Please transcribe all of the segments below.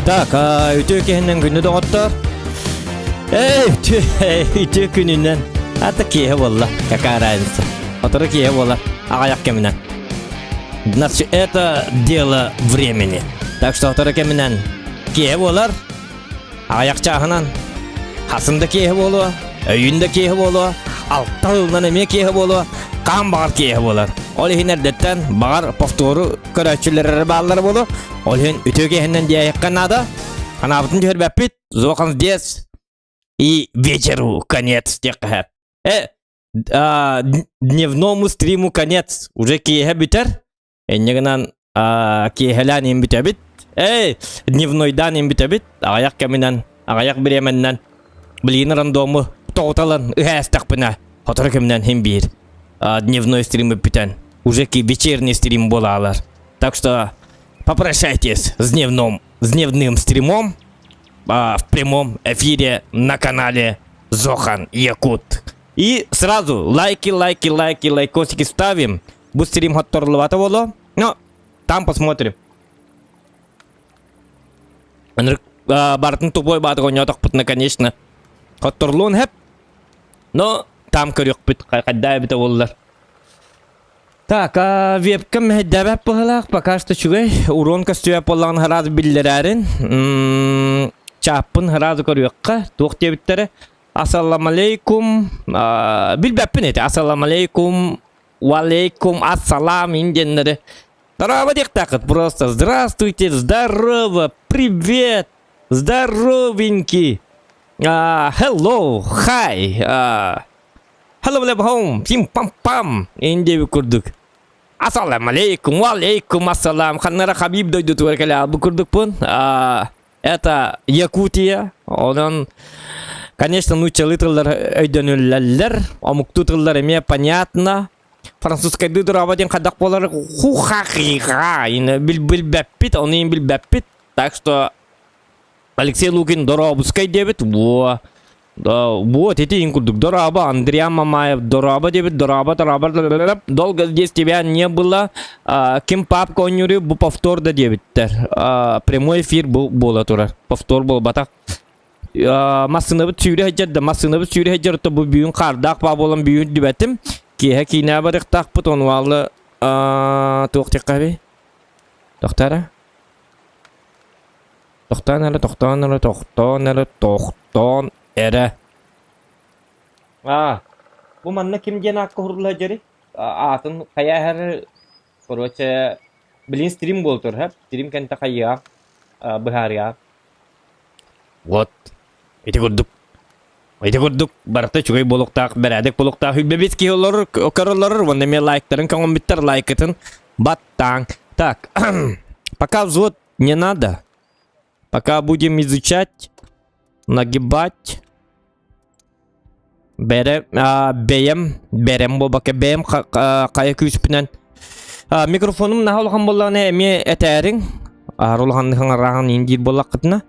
Так, үтүө киһинэн күнү доҕоттор. Эй, үтүө, үтүө күнүнэн. Ата киэһэ буолла, какая разница. Оторо киэһэ буолар, аҕайах кэминэн. Значит, это дело времени. Так что оторо кэминэн киэһэ буолар, Аҕыйах чааһынан хасын да киэһэ буолуо, өйүн да киэһэ буолуо, алта ылынан эмиэ киэһэ буолуо, хаан баҕар киэһэ буолар. Ол иһин эрдэттэн баҕар повтору көрөөччүлэр эрэ бааллара буолуо. Ол иһин үтүө киэһэннэн диэһэххэ наада. Анаабытын түһэрбэппит. Зохан здесь и вечеру конец диэххэ. Э, дневному стриму конец. Уже киэһэ бүтэр. Инньэ гынан киэһэлээн иһин бүтэбит. Эй, дневнойдаан иһин бүтэбит. Аҕыйах кэминэн, аҕыйах бириэмэннэн билигин рандому тоҕуталан ыһээстэхпинэ, сотору кэминэн иһин биир дневной стрим бүтэн, уже вечерний стрим буолаалар. Так что попрощайтесь с дневным, с дневным стримом в прямом эфире на канале Зохан Якут. И сразу лайки, лайки, лайки, лайкосики ставим. Бу стрим хотторлубата боло. Но там посмотрим. Ынырык бартын тупой баатык ойнотохпутуна, конечно, хотторлуон хэп. Но там көрүөхпүт хайда эбитэ буоллар. Так, вебкам мэһэйдээбэт быһылаах, пока что үчүгэй. Урон көстүбэт буоллаҕына сразу биллэрээрин. Чааппын сразу көрүөххэ. Туох диэбиттэрэ. Ассалам алейкум. Билбэппин эти. Ассалам алейкум. Валейкум ассалам индиэннэри. Здорово диэхтээххит просто. Здравствуйте, здорово, привет, здоровенький. Hello, hi. Hello, home, пим пам пам. Индиэби курдук. Ассалам алейкум, валейкум ассалам. Ханнара Хабиб дойдутугар кэлэ бу курдукпун. Это Якутия. Онон, конечно, нууччалыы тыллар өйдөнүллэллэр. Омуктуу тыллар эмиэ понятно. Французскайдыы дорообо диэн хайдах буолар ху-ха-хи-ха билбэппит, ону иһин билбэппит. Так что Алексей Лукин дорообускай диэбит. Во. Вот эти иһин курдук. Дорообо, Андриан Мамаев, дорообо диэбит, дорообо, дорообо, долго здесь тебя не было. Ким папка оонньууруй, бу повтор да диэбиттэр. Прямой эфир бу буола турар. Повтор буолбатах. Массыынабыт сүүрэ сылдьар да, массыынабыт сүүрэ сылдьар, то бу бүгүн хаардаах баа буолан бүгүн үрдүбэтим. Киэһэ киинэ барыахтаахпыт, онуалы туох диэххэ Тохтоо Тохтоон эрэ, тохтоон эрэ, тохтоон эрэ, тохтоон эрэ. Аа, бу манна ким диэн аакка уһурулла дьэри? Аатын хайа эһэр, короче, билин стрим буолтур, һэ? Стрим кэнтэ хайыа, быһаарыа. Вот, ити курдук. Ити курдук барыта үчүгэй буолуохтаах, бэрээдэк буолуохтаах. Үбэбит киһи олорор, көрөллөрөр, уонна эмиэ лайктарын көҥөммүттэр, лайкытын баттааҥ. Так, пока взвод не надо. Пока будем изучать, нагибать. Бэрэ, бэйэм, бэрэм буолбакка, бэйэм хайа күүспүнэн. Микрофонум наһаа улахан буоллаҕына эмиэ этээриҥ. Аһар улаханнык хаҥарааһын иин диир буоллаххытына.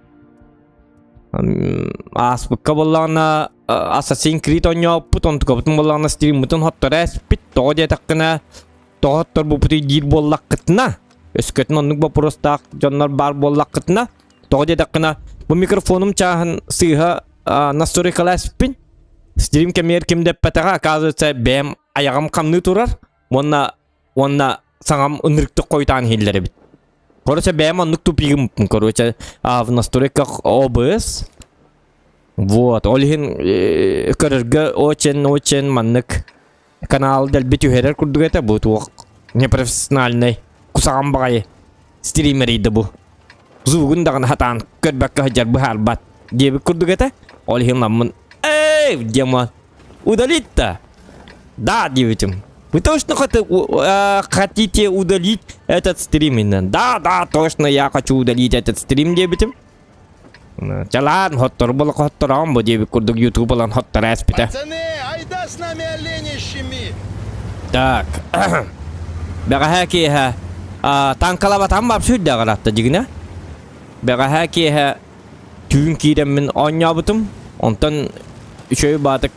Ааспыкка буоллаҕына Assassin's Creed оонньооппут, онтукабытын буоллаҕына стриммытын хотторо эспит. Тоҕо диэтэххинэ, тоҕо хотторбуппутуй диир буоллаххытына, өскөтүн оннук боппуруостаах дьоннор баар буоллаххытына, тоҕо диэтэххинэ, бу микрофонум чааһын сыыһа настройкаласпын. Стрим кэмигэр ким да эппэтэҕэ, оказывается, бэйэм айаҕым хамныы турар уонна уонна саҥам ынырыктык хойутаан иһиллэр эбит. Короче, бэйэм оннук тупигым, короче, в настройках OBS. Вот, ол иһин көрөргө очень-очень маннык канал дэлби түһэрэр курдук этэ бу туох непрофессиональный кусаҕан баҕайы стримерийдэ бу звугун даҕаны хатаан көрбөккө сылдьар быһаарбат диэбит курдук этэ ол иһин ламмын эй Дима удалить-то да диэбитим вы точно хотите удалить этот стрим именно да да точно я хочу удалить этот стрим диэбитим Чалаан хоттору була хоттороон бу диэбит курдук YouTube ылан хотторо эспитэ. Пацаны, айда с нами оленищами! Так. Бэҕэһээ киэһэ танкалабатам бап сүрдээх ыраатта дьигинэ. Бэҕэһээ киэһэ түүн киирэммин оонньообутум. Онтон үчүгэй баатык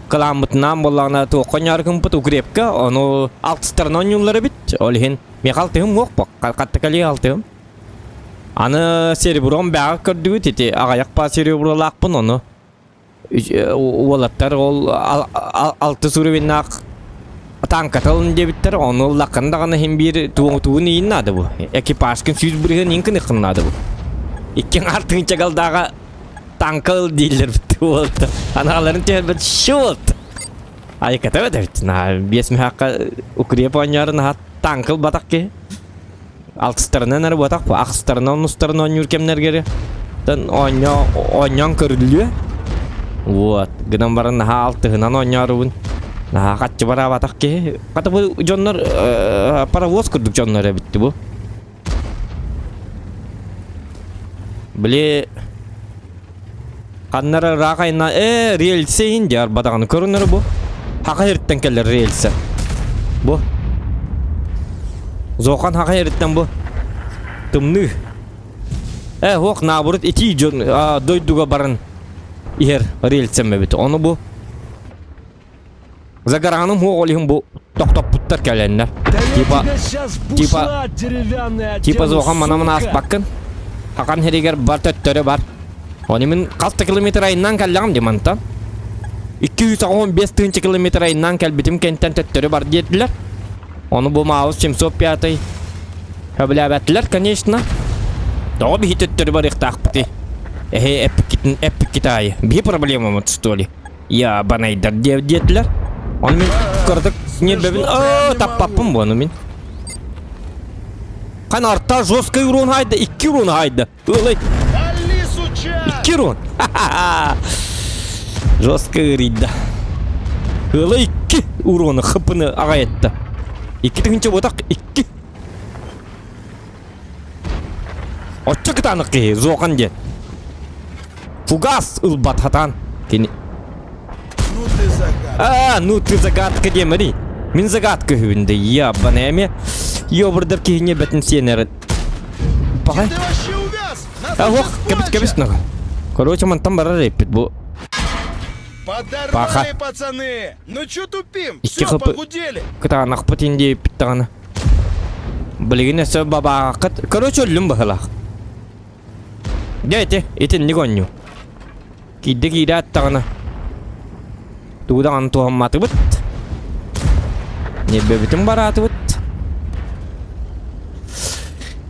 кылааммытынаан буоллаҕына туохха оонньоору гыммыт укрепка ону алтыстарын оонньууллар эбит. Ол иһин миэхэ алтыһым суох бо. Хатта кэлиэ алтыһым. Аны серебром бэҕэ көрдүгүт ити аҕыйах паа серебролаахпын ону уолаттар ол алтыс уровеннаах танката ылын диэбиттэр ону ыллаххын даҕаны иһин биир туоҥутугун иин наада бу экипажкын 100% иин кыныххын наада бу икки аҥаар тыһыынча галдааҕа танка ыл дииллэр уолаттар анааларын түһэрбэт шот айыката эбит наһаа биэс мөһөөххө укреп оонньоору наһаа танка ылбатах киһи алтыстарынан эрэ буотах ахстарынан онустарынан оонньуур кэмнэргэр тан оонньоо оонньоон көрүллүө вот гынан баран наһаа алтыһынан оонньоорубун наһаа хаччы бараабатах киһи хата бу дьоннор паровоз курдук дьоннор эбитти бу били ханнара ыраах айна э рельсэ иһин дьэ арбатаҕын көрүнэр бу хаха ириттэн кэлэр рельсэ бу зохан хаха ириттэн бу тымныы э хуох наоборот итии дьон дойдуга баран иһэр рельсэм эбит ону бу Загораным хуох ол иһин бу тохтоппуттар кэлэннэр. Типа типа типа зохан манамын ааспаккын. Хахан хиригэр бар төттөрү бар. Оны мин хас да километр айынан кэллэҕим ди мантан. 215 тыһыынча километр айынан кэлбитим кэнтэн төттөрү бар диэтилэр. Ону бу Маус 705 Хөбүлээбэттилэр, конечно. Тоҕо биһи төттөрү барыахтаахпытый? Эһи эппиккитин эппиккит аайы. Биһи проблемамыт, что ли? Я банайдар диэтилэр. Ону мин кыратык ньиэрбэбин оо таппаппын буону мин. Хан арта жесткий урон хайда, икки урон хайда. Ылай. Икки урон. Жестко ырыйда. Ылай икки урону хыпыны аҕайытта. Икки тыһынча буотах икки. Оччо кытаанах киһи Зохан диэн. Фугас ылбат хатаан. Кини Ну ты загадка. А, ну ты загадка диэмэри. Мин загадка үһүбүн да ябана эми. Ёбурдар киһине бэтин сиэнэр. Пахай. Ты вообще увяз! Нас А, уже ох, кэбис кэбис сплача! нага. Короче, мантан барар эппит бу. Подорвали, Паха. пацаны! Ну чё тупим? Икки Все, хп. погудели! Кытаанахпыт индиэппит даҕаны. Билигин өссө бабааххыт. Короче, өллүм быһылаах. Дьэ ити, итинник оонньуу. Киирдэ киирээт даҕаны. Тугу даҕаны туһамматыбыт. Ньирбэбитин бараатыбыт.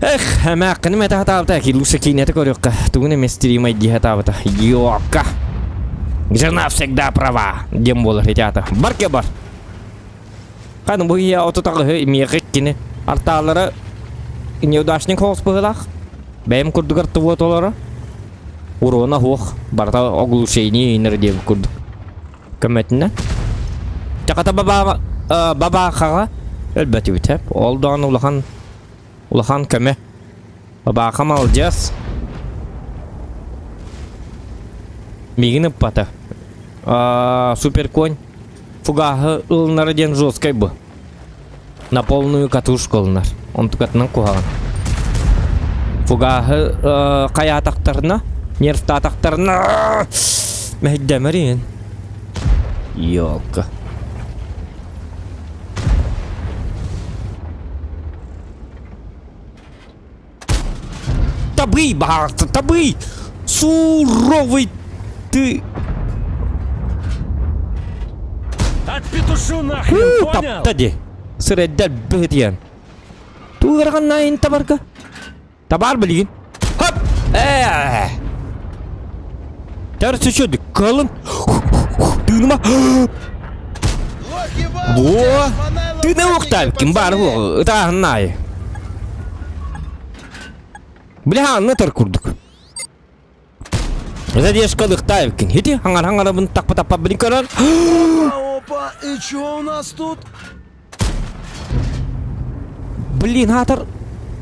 Эх, эмээххиним этэ сатаабыта, Кирюша киинэтэ көрүөххэ. Тугун эмэ стримай дии сатаабыта. Йока. Жена всегда права, диэн буолар ити аата. Бар ке бар. Ханы бу ийэ 38-ы миэхэ иккини артаалара неудачник соҕус быһыылаах. Бэйэм курдугар тубуот олоро. Урона суох, барыта оглушение инер диэбит курдук. Көмөтүнэн. Чаката баба бабаахаҕа өлбөтүбүт хэп. Ол даҕаны улахан улахан көмө. Бабааха маладьыас. Миигин ыппата. Суперконь Фугаһы ылынара диэн жесткай бу. На полную катушку ылынар. Онтукатынан куһаҕан. Фугаһы хайаатахтарына, нервтаатахтарына мэһэйдэмэрин. Ёлка. Табый, баҕарта, табый! Суровый ты! Отпетушу нахрен, понял? Тапта ди. Сырэддэр быһытыйан. Туурҕаннаайын табарга. Табар билигин. Хоп! Ээ! Тәрсі чөдік кылын. Тыыныма. Лохи в Во! ауте! Шмонайло Тыына в уохтаабыт заднике, ким баар пацаны! ытааһыннаайы. Бля, анна тар курдук. Задержка лыхтаевкин. Хити хаңар хаңарабын таппа таппа билин көрөр. Опа, и чё у нас тут? Блин, хаатар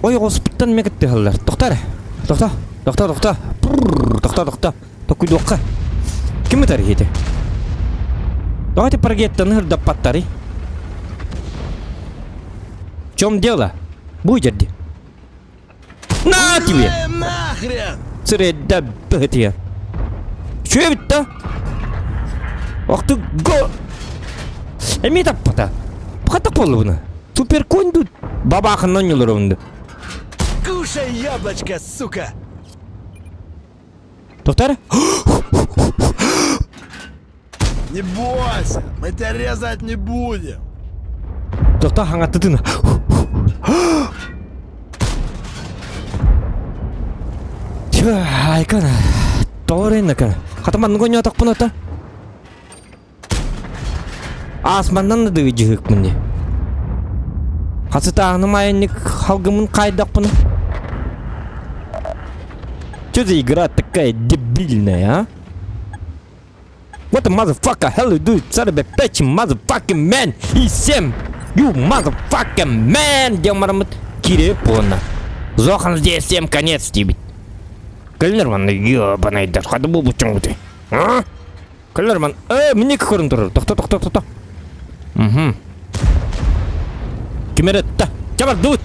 ойоҕоспуттан эмэ кыттыһаллар. Тохто эрэ. Тохто. Тохто, тохто. Тохто, тохто. Токуйдуохха. Ким ытар иһити? Давайте паргеттаны ырдаппаттары. В чем дело? Будь На тебе! нахрен! Сырэдда быһытыйа. Үчүгэй эбит да? Ох ты го! Эмиэ таппата. Хата буоллубуна. Суперконь тут бабаахынан ньулуруунду. Кушай яблочко, сука! Тоқтар? Не бойся, мы тебя резать не будем. Тоқта хаңаттытын. Айкан. Тоореннакан. Хатаман нугоньо тақпыната. Асманнан да дыгыдьыһыкпын дии. Хасытааһыным айанньык халгымын хаайдахпына. Что за игра такая дебильная, а? What the motherfucker hell you do, son of a bitch, motherfucking man, he 7 you motherfucking man, диэн бараммыт кириэп буолна. Зохан здесь всем конец диэбит. Кэллэр манна ебаныйдар, хата буолбут дьоҥҥутуй. А? Кэллэр Э, минник көрөн турар. Тохто, тохто, тохто. Угу. Ким эрэ та. Чабар дуут.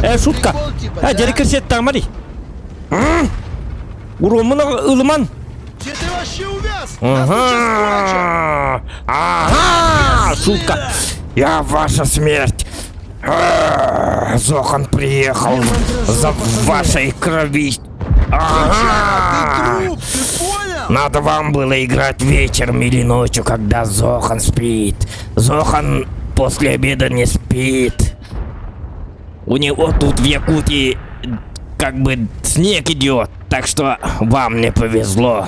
Э, шутка. Э, дьэри кирсиэт таамари. Урумун ылыман. Где ты вообще увяз? Ага. Ага, шутка. Я ваша смерть. Зохан приехал за вашей крови. Ага. Ты труп, ты понял? Надо вам было играть вечером или ночью, когда Зохан спит. Зохан после обеда не спит. У него тут в Якутии как бы снег идет, так что вам не повезло.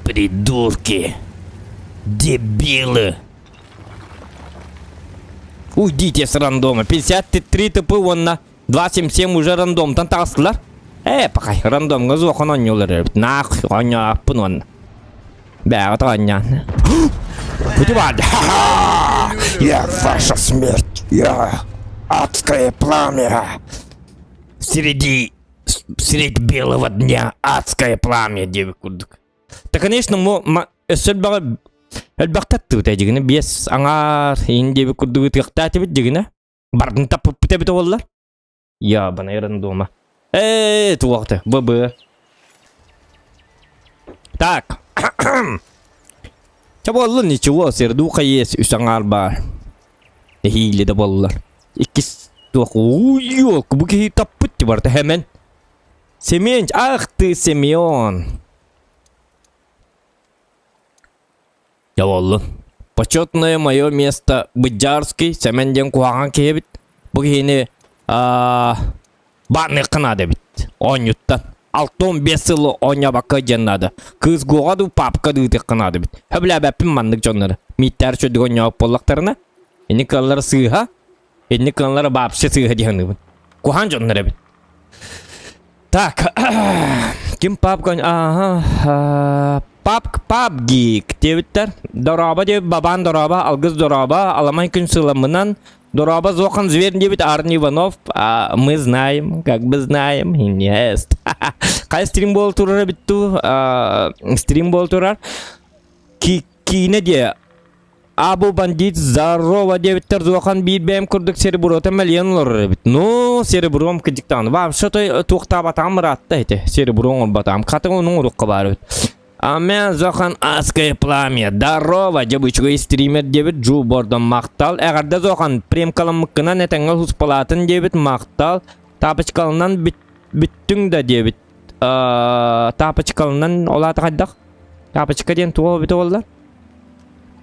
Придурки. Дебилы. Уйдите с рандома. 53 ТП уонна 277 уже рандомтан таҕыстылар. Ээ, пахай, рандомҥа зохон оонньуулар эбит. Наах, оонньооппун уонна. Бээҕит оонньоон. Пути баар. Я ваша смерть. Я адское пламя. Среди средь белого дня адское пламя диэбит курдук. Да, конечно, өссө элбэҕи элбэхтэ аттыбыт дьигинэ биэс аҥаар иин диэбит курдук ытыахтаатыбыт дьигинэ бардын таппыппыт эбитэ буоллар ябаный рандома ээ туохта ББ так чэ буоллун ничего сердуха есть үс аҥаар баар эһиили да буоллар иккис туох уу бу киһи таппыт барыта хэмэн Семен ах ты Семен Дьэ буоллун. Почетное мое место Быдьаарский Сэмэн диэн куһаҕан киһи эбит. Бу киһини баанныахха наада эбит. Оонньуттан. 65 сыл оонньообокко диэн наада. Кыыс гуоҕа дуу, папка дуу ыытыахха наада эбит. Сөбүлээбэппин маннык дьоннору. Мииттээр чөдүк оонньообот буоллахтарына, ини кыаллара сыыһа, инник кыаллара вообще сыыһа дии саныыбын. Куһаҕан дьоннор эбит. Так, ким папка, ага, папк папгик диэбиттэр. Дорообо диэбит, бабаан дорообо, алгыс дорообо, аламай күн сыламынан, дорообо зохан зверь диэбит Арни Иванов, а, мы знаем, как бы знаем, нет. Хайа стрим буол турар эбит туу, стрим буол турар. Киинэ диэ Абу бандит здорово диэбиттэр Зуохан биир бэйэм курдук сереброта мэлийэн олорор эбит. Ну, серебром кыдьыктаан. Вообще-то туохтаабатаҕым ыраатта ити. Серебро оҥорботаҕым. Хата ону оҥоруохха баар эбит. Амен Зохан адское пламя. Здорово, дьэ бу үчүгэй стример диэбит Джу Бордон махтал. Эҕэрдэ Зохан, премкаламмыккынан этэҥҥэ хуспалаатын диэбит махтал. Тапочкалынан бүттүҥ да диэбит. Тапочкалынан ол аата хайдах? Тапочка диэн туох эбитэ буолла?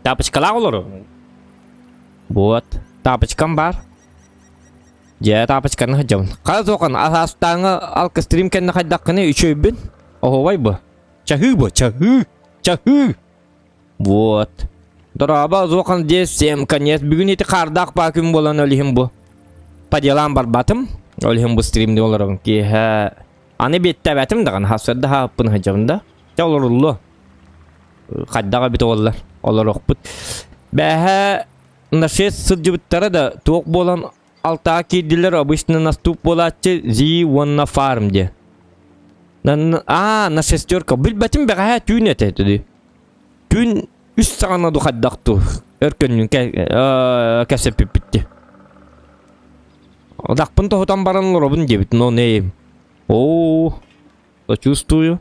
Тапочкалаах олору. Вот. Тапочкам бар. Дьэ, тапочканы сылдьабын. Хара суохан, астааҥы алкастрим кэннэ хайдаххыный үчүөйбүн. Оһуобай бу. Чаһыы бу, чаһыы, чаһыы. Вот. Дорообо, Зохан здесь всем конец. Бүгүн ити хаардаах баа күн буолан ол иһин бу. По делам барбатым. Ол иһин бу стримде олоробун киэһэ. Аны биэттэбэтим даҕаны хасырда хааппын сылдьабын да. Дьэ олоруллуо. Хайдаҕа эбит уоллар олоруохпут. Бээһээ на шесть сылдьыбыттара да туох буолан алтаҕа киирдилэр обычно наступ буолааччы зи уонна фарм диye. А на шестерка билбэтим бэҕэһээ түүн этэ дии. Түүн үс саҕана ду хайдах дуу өркөннүүн кэпсэппиппит дии. Одахпын тоһутан баран олоробун диэбит но нейм. Оо Сочувствую.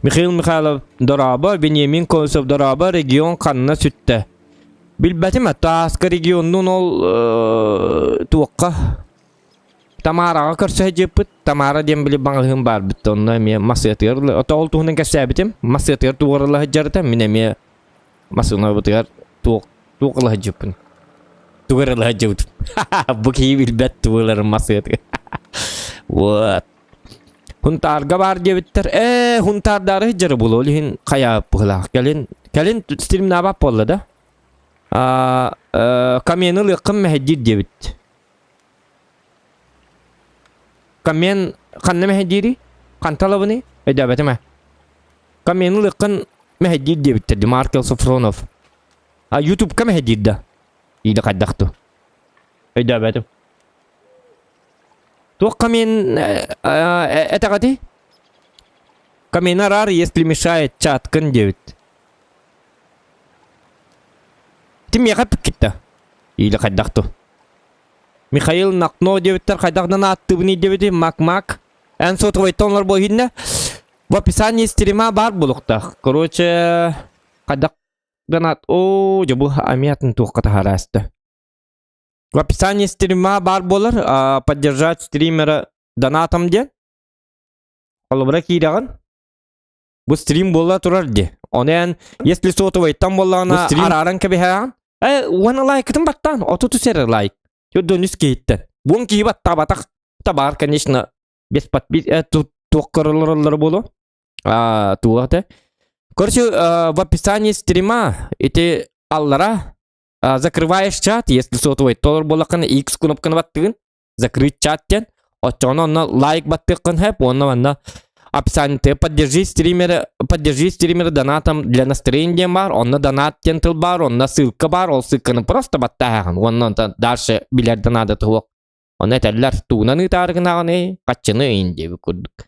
Михаил Михайлов дорообо, Вениамин Колосов дорообо, регион ханна сүттэ? Билбэтим тааска регионнуун ол туохха Тамараҕа көрсө сылдьыппыт. Тамара диэн били маҕаһыын баар бит онно эмиэ массыатыгар ото ол туһунан кэпсээбитим. Массыатыгар туорала сылдьарыта мин эмиэ массыынабытыгар туох туох ыла сылдьыппын. Тугу эрэ ыла сылдьыбытым. Бу киһи билбэт тугу ыларын массыатыгар. Вот. Хунтаарга баар диэбиттэр. Ээ, хунтаардаары сылдьара буолуо. Ол иһин хайааппыһылаах. Кэлин, кэлин стримнаабат буолла да. А, камены ылыаххын мэһэйдиир диэбит. Камен ханна мэһэйдиирий? Ханта ылабыный? Өйдөөбөтүм ээ. Камены ылыаххын мэһэйдиир диэбиттэр дии Маркел Софронов. А Ютубка мэһэйдиир да? Иида хайдах ту? Өйдөөбөтүм. Туох камен этэҕитий? Камена араар, если мешает чаткын диэбит. Ити миэхэ эппиккит Или хайдах ту? Михаил Накно диэбиттэр хайдах да ааттыыбыный диэбити Мак-Мак. Эн сотовайтан олор бу иһиннэ. В описании стрима баар буолуохтаах. Короче, хайдах гына О, дьэ бу амиатын туохха таһаараста. В описании стрима баар буолар, поддержать стримера донатом диэн. Холобура киирэҕин. Бу стрим буола турар ди. Ону эн, если сотовайтан буоллаҕына арааран кэбиһэҕин. Э, уонна лайкытын баттаан, оту түсэр лайк. Төрдөн үс киһиттэн. Буон киһи баттаабатах. Табаар, конечно, без подпис туох көрөлөр буолуо. А, туох этэ. Короче, в описании стрима ити аллара закрываешь чат, если сотовый толор буоллаххына X кнопканы баттыгын, закрыть чат диэн. Оччоҕуна онно лайк баттыаххын сөп, уонна манна описание ты поддержи стримера, поддержи стримера донатом для настроения диэн баар, онно донат диэн тыл баар, онно ссылка баар, ол ссылканы просто баттааһын, уонна онтон дальше билэр да наада туох. Онно этэллэр, тугунан ыытаары гынаҕыный, хаччыны ыйын диэбит курдук.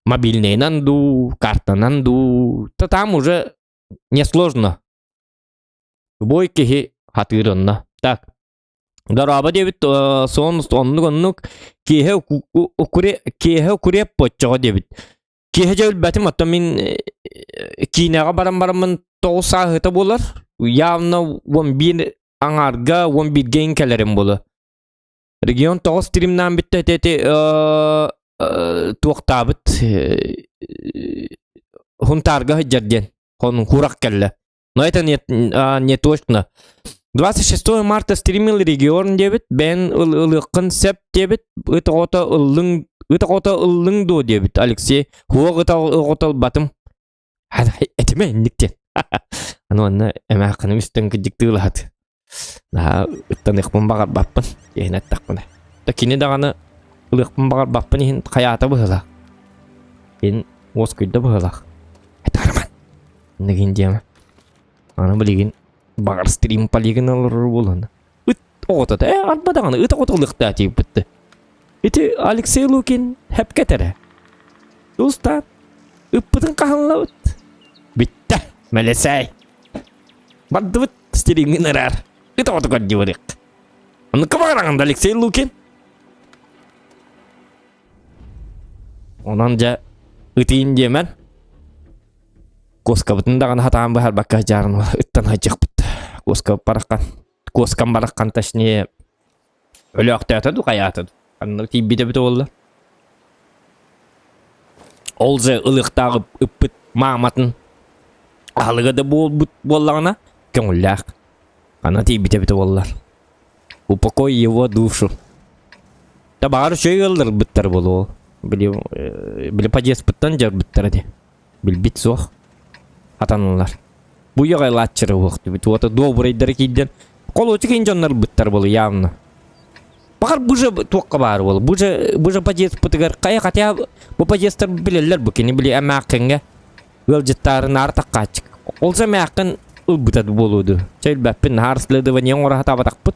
Мобильныйынан дуу, картанан дуу, то там уже несложно. Любой киһи хатыыр онно. Так, Дорообо диэбит суон оннук-оннук киэһэ укуре киэһэ укуреп поччоҕо диэбит. Киэһэ дьэ өлбөтүм, оттон мин киинэҕэ баран бараммын тоҕус сааһыта буолар. Явно 11 аҥаарга, 11-гэ иҥ кэлэрим буолуо. Регион тоҕус стримнаан бүттэ ити ити туохтаабыт Хунтаарга сылдьар диэн хонук кэллэ. Но это не, не точно. 26 марта стримил регион диэбит, бэйэн ылыаххын сөп диэбит, ыт оҕото ыллыҥ, ыт оҕото ыллыҥ дуо диэбит Алексей. Хуох ыт оҕото ылбатым. Этимэ инник диэн. Аны онно эмээххиным үстэн кырдьыктыылаһат. Наһаа ыттаныахпын баҕарбаппын, иһин эттэхпинэ. Да кини даҕаны ылыахпын баҕарбаппын иһин хайаата быһыылаах. Иһин уоскуйда быһыылаах. Этаарман. Нэгин диэмэ. Аны билигин баҕар стрим полигон олорор буолан. Ыт оҕото да, э, арба даҕаны ыт оҕото ылыахтаа тиийбитти. Ити Алексей Лукин хэпкэтэрэ. Устаат, ыппытын хаһанлабыт. Бүттэ, мэлэсээй. Бардыбыт стрингин ыраар. Ыт оҕото көрдүү барыах. Оннукка баҕараҕын да Алексей Лукин? Онон дьэ ытыйын диэмэн. Куоскабытын даҕаны хатаан быһарбакка дьаарын ыттан сылдьыахпыт. Куоска бараххан, куоскам бараххан точнее өлөөхтөөтө ду хайаата ду. Ханна тиийбитэ эбитэ буолла. Ол же ылыахтаах ыппыт мааматын аһылыга да буолбут буоллаҕына көҥүллээх. Ханна тиийбитэ эбитэ буоллар. Упокой его душу. Да баҕар үчүгэй ыалларбыттар буолуо. Били, били подъездпыттан дьарбыттара дии. Билбит суох. Хатанылар. Бу йоҕайлааччыры уохтубут. Уота добрайдары киирдэн. Холуочук ин дьоннорбуттар буолу явно. Баҕар бу же туохха баар буолу. Бу же бу же подъездпытыгар хайа хотя бу подъездтар билэллэр бу кини били эмээххиҥҥэ ыалдьыттаары наар таккааччык. Ол же эмээххин ылбыта буолуо дуу. Чэ билбэппин наһаар следование оҥоро сатаабатахпыт.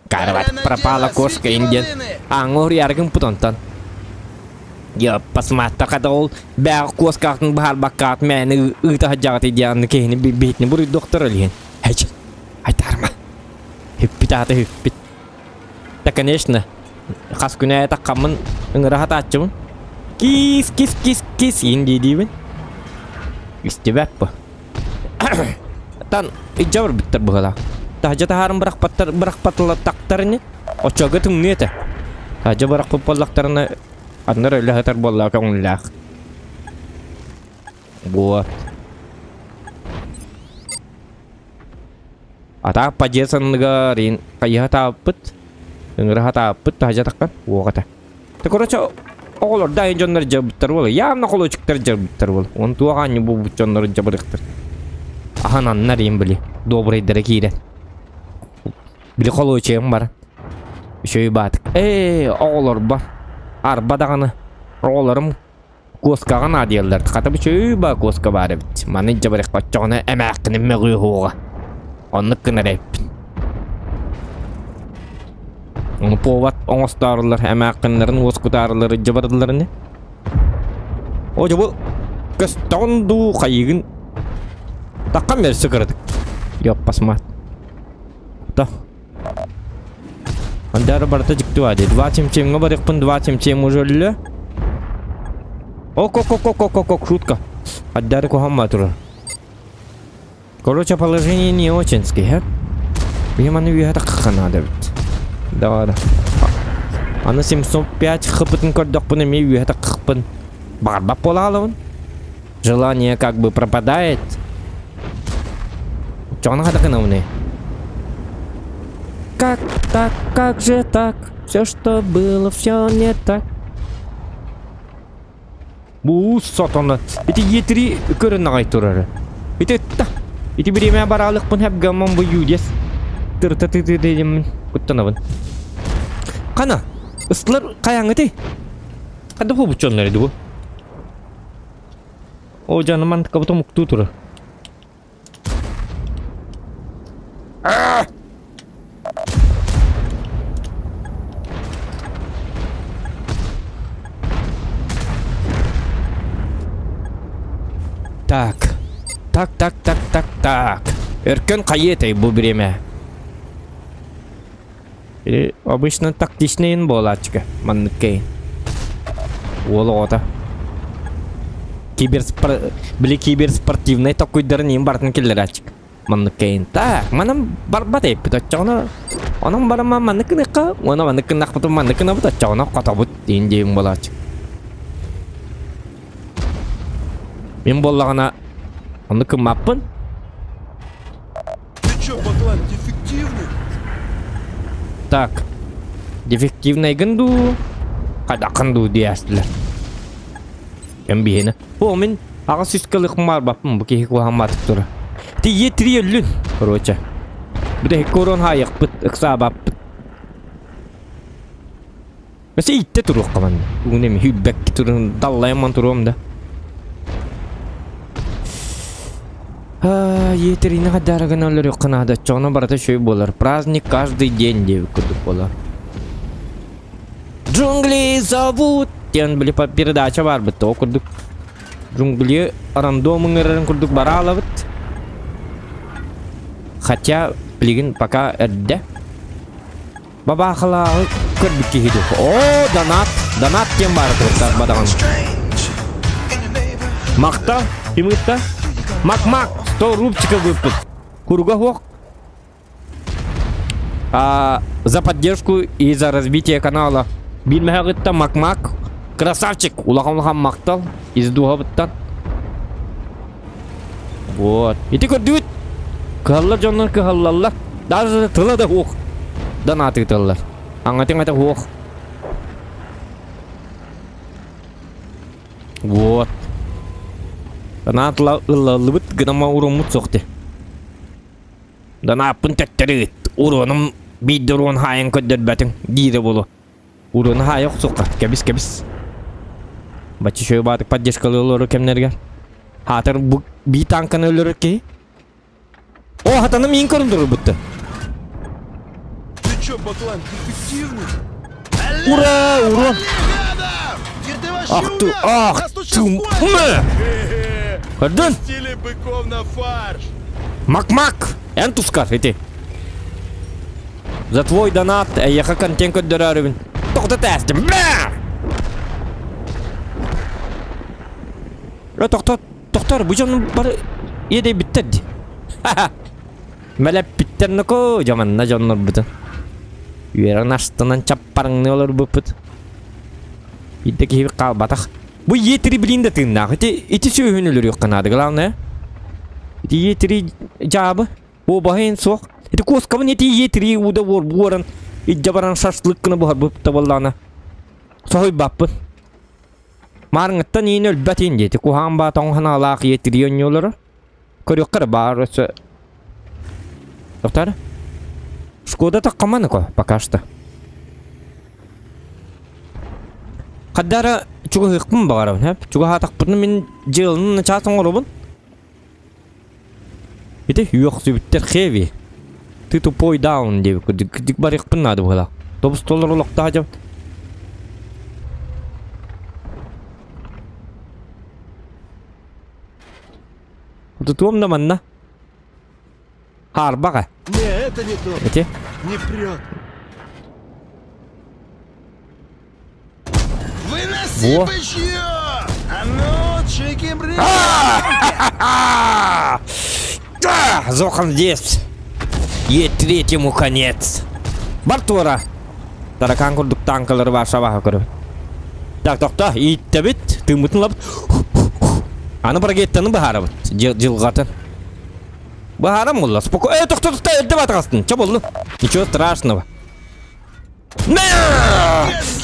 Карават пропала кошка индиан. Ааҥҥа уһуруйааргын путонтон. Я посмотри ол бэҕ куоскаҕытын быһаарбаккаҕыт мээнэ ыыта сылдьаҕытый диэн киһини биһитини буруйдуохтар илиһин. Хэч, айтаарма. Хүппүт аата хүппүт. Да, конечно, хас күн аайы таххаммын ыҥыра сатааччыбын. Кис, кис, кис, кис иин дии диибин. Истибэт бу. Хаттаан илдьэ барбыттар быһыылаах. Таһдьа таһааран бырахпаттар бырахпатылаттахтар ини. Оччолорго тымныы этэ. Таһдьа бырахпыт буоллахтарына аннар өлө сытар буоллаҕа көҥүллээх. Вот. Атаах подъезд анныгар ин хайыһа тааппыт, ыҥыраһа тааппыт таһдьа таххан уох этэ. Ты короче оҕолор да дьоннор дьарбыттар буола. Явно холуочуктар дьарбыттар буола. Он туох аанньа буолбут дьоннору дьабырыктар. Ахан аннар им били. Добрайдара киирэн. Били холуочуйам бар. Үчүгэй баатык. Ээ, оҕолор бар. Арба даҕаны. Оҕолорум куоскаҕа наадыйаллар. Хата үчүгэй баа куоска баар эбит. Маны дьабырык оччоҕуна эмээххинин мөҕүө уоҕа. Оннук гынар эбиппин. Ону повод оҥостоорулар, эмээххиннэрин уоскутаарылар дьабырдылар ини. О, дьэ бу көстөҕүн дуу хайыгын таххан берсе кыратык. Ёппасмат. Да. Андары барыта дьикти баа дии. Два чемчемҥэ барыахпын, два чемчем уже өллө. Ок-ок-ок-ок-ок-ок, шутка. Аддары куһаҕан турар. Короче, положение не очень-ский, һэ? Биһи маны үөһэ тахха наада эбит. Да, Аны 705 хпытын көрдөхпүнэ эмиэ үөһэ таххыппын. Баҕарбат буола хаалабын. Желание как бы пропадает. Чоҕуна хата гынабыный? Как так, как же так? Все, что было, все не так. Бу сотоно. Ити Е3 көрөн аҕай турары. Ити та. Ити бириэмэ бараалыкпын хэп гамман бу юдес. Тырта ты ты деймин куттанабын. Қана, ыстылар қаяңыты? Қада бу бучоннар edi bu? О жаным мантыка муктуу турар. Так. Так, так, так, так, так. Өркөн хайыатай бу бириэмэ? Или обычно тактичныйын буолааччыга манныккайын. Уол оҕото. Киберспор... Били киберспортивнай токуйдарын иин барытын киллэрээччик. Манныккайын. Так, манан барбат эппит оччоҕуна онон бараман маннык гыныахха, уонна маннык гыннахпытын маннык гынабыт оччоҕуна хотобут диин диэбин буолааччы. Мин буоллаҕына оннук гыммаппын. Ты чё, баклан, дефективный? Так. Дефективнайгын дуу? Хайдаххын дуу диэстилэр. Кэм биһиэнэ. О, мин аҕа сүүскэ лыхмаар баппын бу киһи куһаҕамматык тура. Тиийэ три өллүн, короче. Бүтэһиккэ урон хаайыахпыт, ыксаабаппыт. Өссө иттэ туруохха манна. Угун эми хүрбэккэ туран даллайамман туруом да. Етерини хадара гына өлөрүөххэ наада. Оччоҕуна барыта үчүгэй буолар. Праздник каждый день диэбит курдук буолар. Джунгли зовут диэн били передача баарбыт ол курдук. Джунгли рандом ыҥырарын курдук бараалабыт. Хотя билигин пока эрдэ. Бабаахалааҕы көрбүт киһи дуу. О, донат, донат диэн баара туруктар бадаҕын. Махта, ким ыытта? Мак-мак, 100 рубчика выппыт. Куруга суох. А, за поддержку и за развитие канала. Билмэһэҕиттэн Мак-мак. Красавчик, улахан-улахан махтал. Из дууһабыттан. Вот. Ити көрдүгүт? Кыһаллар дьоннор кыһаллаллар. Даже тыла да суох. Донат ыыталлар. Аҥатыҥата суох. Вот. Донат ыллаллыбыт гынама уруммут суох ти. Донаппын төттөрү ыыт. Уруонум биирдэ уруон хаайан көрдөрбөтүҥ диирэ буолуо. Уруну хаайа охсуохха, кэбис-кэбис. Бачча үчүгэй баатык поддержкалыы олорор кэмнэригэр. Хаатыр бу бии танканы өлөрөр киһи. О, хатаным иин көрүн турбутта. Ты чё, баклан, дефективный? Ура, ура! Теперь ты вообще Ах ты, умер! ах Нас тут ты! щас Мэ! Көрдүн? Пустили быков на фарш! Мак-мак! Эн тускар, ити. За твой донат эйиэхэ контент көрдөрөөрүбүн. Тоҕо тээстим. Бля! Э, тохтор, тохтор, бу дьон бары иэдэйбиттэр дии. Мэлэппиттэр ноко дьоманна дьоннорбутун. Үөрэн астынан чаппарыҥныы олорбуппут. Биирдэ киһи хаалбатах. Бу Е3 билин да тыыннаах. Ити ити сүөһүн өлөрүөххэ наада, главное. Ити Е3 дьаабы. Бу баһын суох. Ити куоскабын ити Е3 ууда буоран илдьэ баран шашлык гына буһарбыт табаллаана. Соһуйбаппын. Маарыҥыттан иин өлбөт иин диэти куһаҕан баа тоҥ санаалаах Е3 онньуулара. Көрүөххэ эрэ баар өссө. Доктор? Шкода таххаманыко пока что. Хаддара чугаһыахпын баҕарабын, хэп. Чугаһаатахпытына мин дьыаланы начаас оҥоробун. Ити үөхсүбүттэр хеви. Ты тупой даун диэбит курдук барыахпын наада быһыылаах. Тобус толору олохтоох дьон. Тутуом да манна. Хаарбаҕа. Не, это не то. Эти? Не прет. Выноси Во. бычье! А ну, чики-брики! Зохан здесь. Е третьему конец. Бар туора. Таракан курдук танкалары бар шабаха көрөбүт. Так, тохто, ииттэбит, тыыммытын ылабыт. Аны барагеттаны быһаарабыт, дьылҕатын. Быһааран булла, споко... Э, тохто, тохто, эрдэ батаҕастын, чэ боллу. Ничего страшного.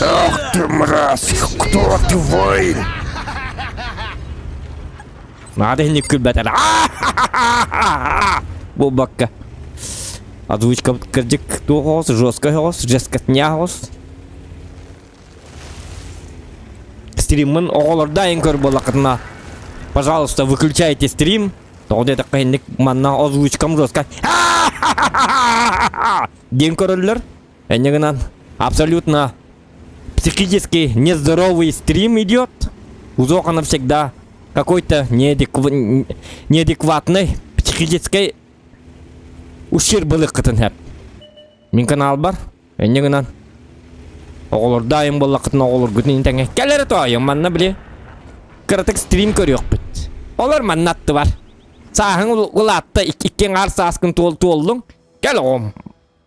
Ах ты мразь, кто ты воин? Надо не күлбэтэр. Буолбакка. Озвучка кырдьык туох оҕус, жестко оҕус, жесткотня оҕус. Стриммын оҕолордо айын көр буоллаххытына, пожалуйста, выключайте стрим. Тоҕо диэтэххэ инник манна озвучкам жестко диэн көрөллөр. Энньэ гынан абсолютно психически нездоровый стрим идет. У Зохана всегда какой-то неадекватный психический ущерб ылыаххытын сөп. Мин каналбар энньэ гынан оҕолордоойум буоллаххытына оҕолоргутун тэҥэ кэлэрэ тоойум манна били кыратык стрим көрүөхпүт. Олор манна аттыбар. Сааһыҥ улаатта икки аҥаар сааскын туоллуҥ. Кэл оҕом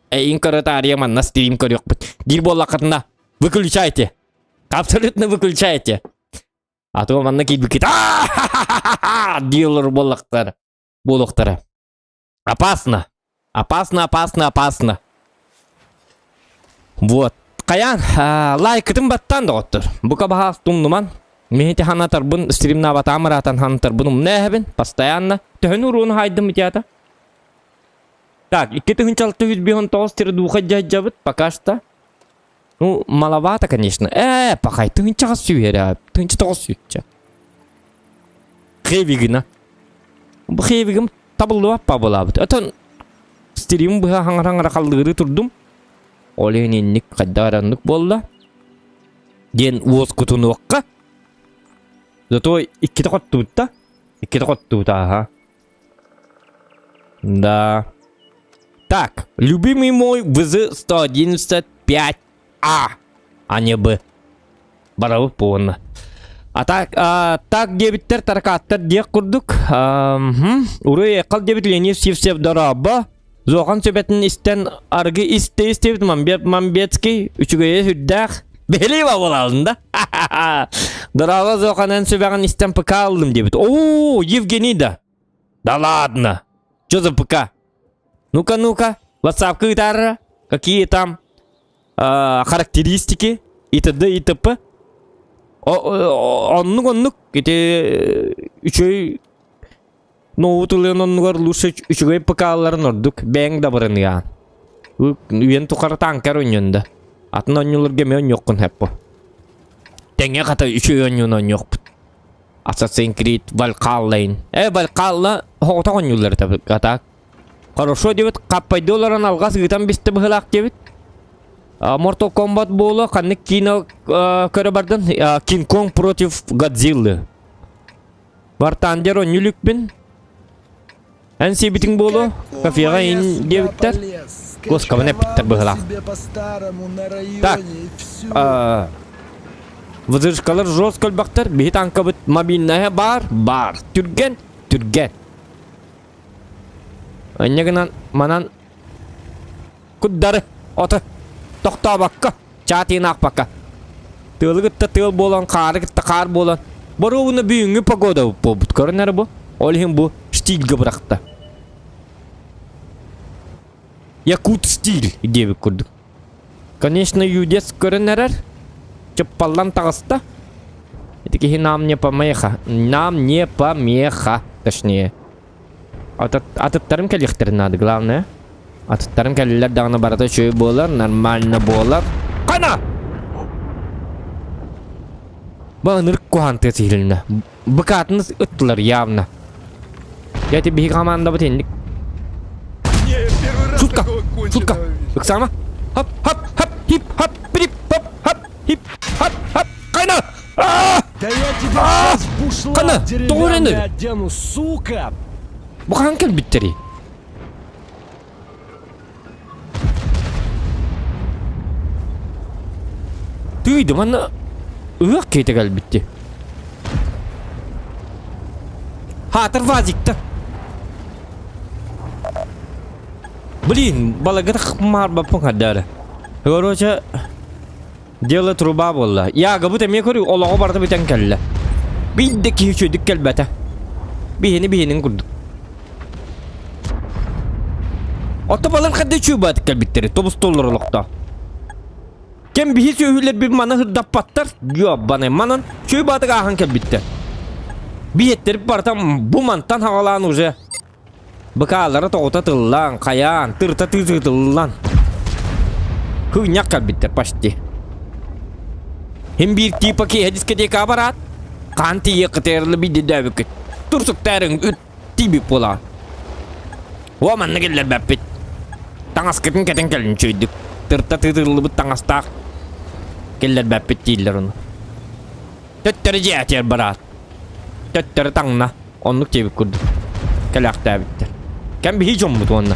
Эйин көрө таарыйа манна стрим көрүөхпүт. Диир буоллаххытына выключайте. Абсолютно выключайте. А то манна киирбиккит дииллэр буоллахтар. Буолуохтара. Опасно. Опасно, опасно, опасно. Вот. Хайаан, лайкытын баттаан доҕоттор. Бука баһаас тумнуман. Миһити ханатарбын стримнаабатаам ыраатан ханатарбын умна эһэбин. Постоянно. Төһөн уруун хайдым итиата? Так, 2619 тирдуха дьадьабыт пока что. Ну, маловато, конечно. Пахай, тыһынчаҕа сүүһэрэ, тыһынча тоҕус сүүччэ. Хевигина. Бу хевигим табыллыбат пабылаабыт. Отон стрим быһа хаҥара-хаҥара халлыыры турдум. Ол иһин инник хайдах эрэ оннук буолла. Диэн уоскутунуохха. Зато иккитэ хоттубут да. Иккитэ хоттубут ааха. Да. Так, любимый мой ВЗ-111-5А, а не Б. Барабыт буолна. А так, а, так диэбиттэр таракааттар диэх курдук. Уруй эккал диэбит Леонид Сивцев дорообо. Зохан сүбэтин истэн аргы истэ истибит Мамбет Мамбетский үчүгэйэ сүрдээх. Бэһэлии буолалын да. Дорообо Зоханан сүбэҕин истэн ПК ыллым диэбит. Оо, Евгений да. Да ладно. Что за ПК? Ну-ка, ну-ка, WhatsApp ыытаарра. Какие там характеристики и т.д. и т.п. Оннук оннук ити үчүгэй ноут ылыан оннугар лучше үчүгэй ПК-ларын ордук бэйэҥ да барыныаан. Үйэн тухары танкер ойньон да. Атын оонньууларга эмиэ оонньуоххун сөп бу. Тэҥҥэ хата үчүгэй оонньууну оонньуохпут. Assassin's Creed Valhalla. Э, Valhalla оҕото оонньууллар этэ так. Хорошо диэбит, хаппайды олорон алҕас ыытан бистэ быһылаах диэбит. Mortal Kombat буолуо, ханнык кино көрө бардын? King Kong против Годзиллы. War Thunder оонньуу иликпин. Эн сиэбитиҥ буолуо, кафеҕа ин диэбиттэр. Госкабын эппиттэр быһылаах. Так, вызышкалар жестко өлбөхтөр, биһи танкабыт мобильная баар, баар. Түргэн, түргэн. Инньэ гынан манан куддары ото тохтообокко, чаатыйын аахпакка. Тыалы кытта тыал буолан, хаары кытта хаар буолан, боруобуна бүгүҥҥү погода буолбут. Көрөн эрэ бу. Ол иһин бу штильгэ бырахта. Якут стиль диэбит курдук. Конечно, юдец көрөн эрэр. Чыппаллан таҕыста. Ити киһи нам не помеха. Нам не помеха, точнее. Атыттарым кэлиэхтэрин наада, главное. Атыттарым кэллилэр даҕаны барыта үчүгэй буолар, нормально буолар. Хана! Бу ынырык куһаҕан тыас иһилиннэ. Быкаатын ыттылар явно. Я тебе биһиги командабыт инник. Шутка! Шутка! Ыксаама! Хоп, хоп, хоп, хип, хоп, прип, хоп, хоп, хип, хоп, хоп, Кайна! Да я тебя сейчас Кана, бушлат тоҕо деревянный одену, сука! Бу хаһан кэлбиттэрий? Тыый, манна ыһыах киһитэ кэлбитти. Хаатыр вазикта. Блин, балагыр маарбаппын хардары. Короче, дело труба буолла. Ягабыт эмиэ көрүү олоҕо барыта бүтэн кэллэ. Биир да киһи үчүгэйдик кэлбэтэ. Биһини биһинин курдук. Ото балар хадда үчүгэй кэлбиттери, тобус-толлор олохтоох. Кэм биһи сүөһүлэрбит маны һырдаппаттар, дьуоббанай манан чөй баатык ааһан кэлбиттэр. Биһиэттерип барыта бу мантан хаҕалаан уже быкаалара тоҕута тыллаан, хайаан, тырта тыытытыллан хыынньах кэлбиттэр почти. Хим биир типа киэһэ дискотекаҕа бараат, хаан тиийиэххитигэр биирдэ Турсуктаарыҥ үт тиийбит буолаҕын. Уо манна киллэрбэппит. Таҥаскытын кэтэн кэлин үчүгэйдик. Тырта тыытыллыбыт таҥастаах киллэрбэппит дииллэр ону. Төттөрү дьиээтиэр бараат. Төттөрү таҥна. Оннук диэбит курдук. Кэлээхтээбиттэр. Кэм биһи дьоммут уонна.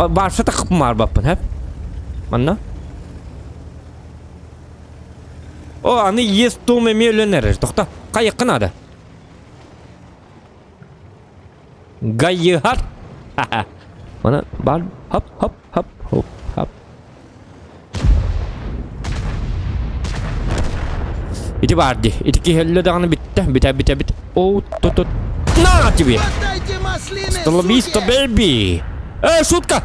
Барса тахпымаарбаппын, хэп? Манна? О, аны ес туом эмиэ өлөн эрэр. Тохто, хайыахха наада? Гайыһар. Мана бар хоп хоп хоп хоп хоп. Ити бар ди. Ити киһи өллө даҕаны бүттэ. Бүтэ бүтэ бүт. О, тут тут. На тебе! Отдайте маслины, Столобисто, суки! бэйби! Э, шутка!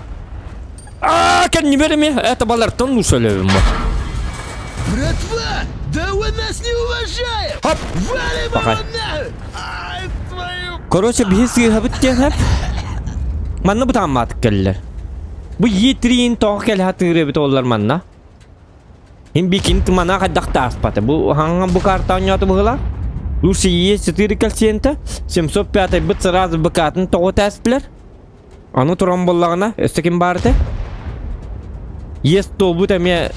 А, кэннибэр эмиэ это балартан лучше өлөбүм бу. Братва, да вы нас не уважаем! Хоп! Валим Пока. его нахуй! Ай, твою... Короче, биһи сыыһабыт диэн Манна бытааммаатык кэллэр. Бу Е3-ин тоҕо кэлэ сатыыр эбит оллар манна. Хин бикин тымана хайдах тааспата. Бу хаҥан бу карта оонньоото быһыла. Лучше Е4 кэлсиэнтэ 705 быт сразу быкаатын тоҕо тээстилэр. Аны туран буоллаҕына, өссө ким баар этэ? Иэс туолбут эмиэ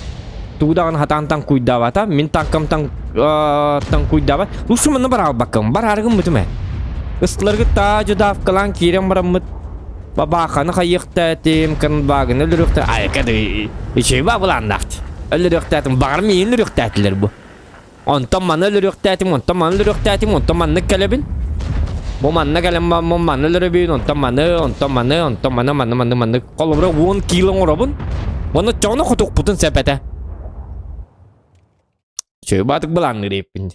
тугу даҕаны хатаан таҥкуйдаабата. Мин таҥкам таҥ таҥкуйдаабат. Лучше манна бараалбаккын. Бараары гыммытым ээ. Ыстыларгыт таадьы давкалаан киирэн бараммыт. Бабааханы хайыахтаатым, канбаагыны өлөрүөхтэ. Айка да үчүгэй баабылааннаахт. Өлөрүөхтээтим, баҕар миигин өлөрүөхтээтилэр бу. Онтон маны өлөрүөхтээтим, онтон маны өлөрүөхтээтим, онтон маннык кэлэбин. Бу манна кэлэн баммын, маны өлөрөбүн, онтон маны, онтон маны, онтон маны, маны, маны, маннык. Холобура 10 кило оҥоробун. Уонна оччоҕуна хотуохпутун сөп этэ. Үчүгэй баатык былаанныыр эбиппин.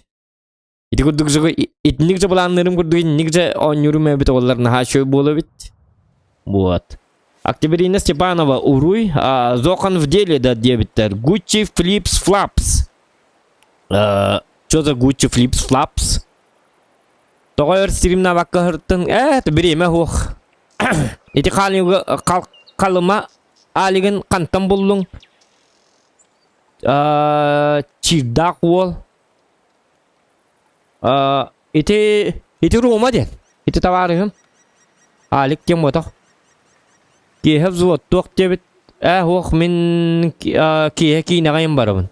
Ити курдук же итинник же былаанныырым курдук инник же оонньуурум эбит оҕолор наһаа үчүгэй буола эбит. Вот. Октябрина Степанова уруй, а, Зохан в деле да диэбиттэр. Гуччи Флипс Флапс. Что за Gucci Flips Flaps? Тоҕо өр стримнабакка ыһыртын? Ээ, бириэмэ суох. Ити халыма Алигын хантан буллуҥ? Чирдаах уол. Ити ити Рома диэн. Ити табаарыһым. Алик диэн буотах. Киэһэ взвод туох диэбит ээ суох мин киэһэ киинэҕэ им барабын.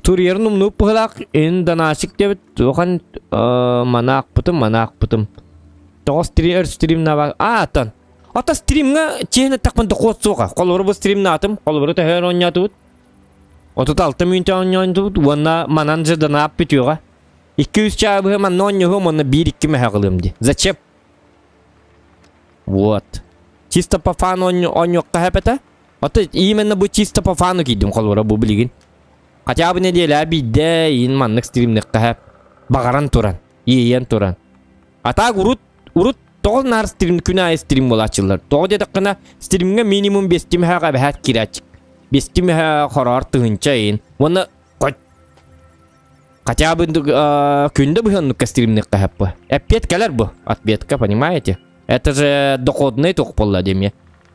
Турьерын умнубут быһыылаах ин донасик диэбит туохан манаахпытым манаахпытым. Тоҕо стрим өр стримнаба аа аттан. Ата стримҥа чиэһин эттэхпин дохуот суоҕа. Холобура бу стримнаатым, холобура төһөөн оонньоотубут. 36 мүнүүтэ оонньоотубут уонна манан же донаап бүтүөҕэ. 2-3 чаа быһа манна оонньоһуом уонна 1-2 мэһэ ылыам дии. Зачем? Вот. Чисто по фану оонньуохха сөп этэ. Ото именно бу чисто по фану киирдим холобура бу билигин. Хотя бы неделя биирдэ иин маннык стримниэххэ сөп. Баҕаран туран, иэйэн туран. А так урут урут тоҕо наар стрим күн аайы стрим буолааччылар. Тоҕо диэтэххинэ стримҥэ минимум биэстимэһэ эбэһээт киирээччик. Биэстимэһэ хороор тыһыынча иин. Уонна Хотя бы күндэ быһыанныкка стримниэххэ сөп бу. Эппиэт кэлэр бу. Ответка, понимаете? Это же доходный туох буолла диэмиэ.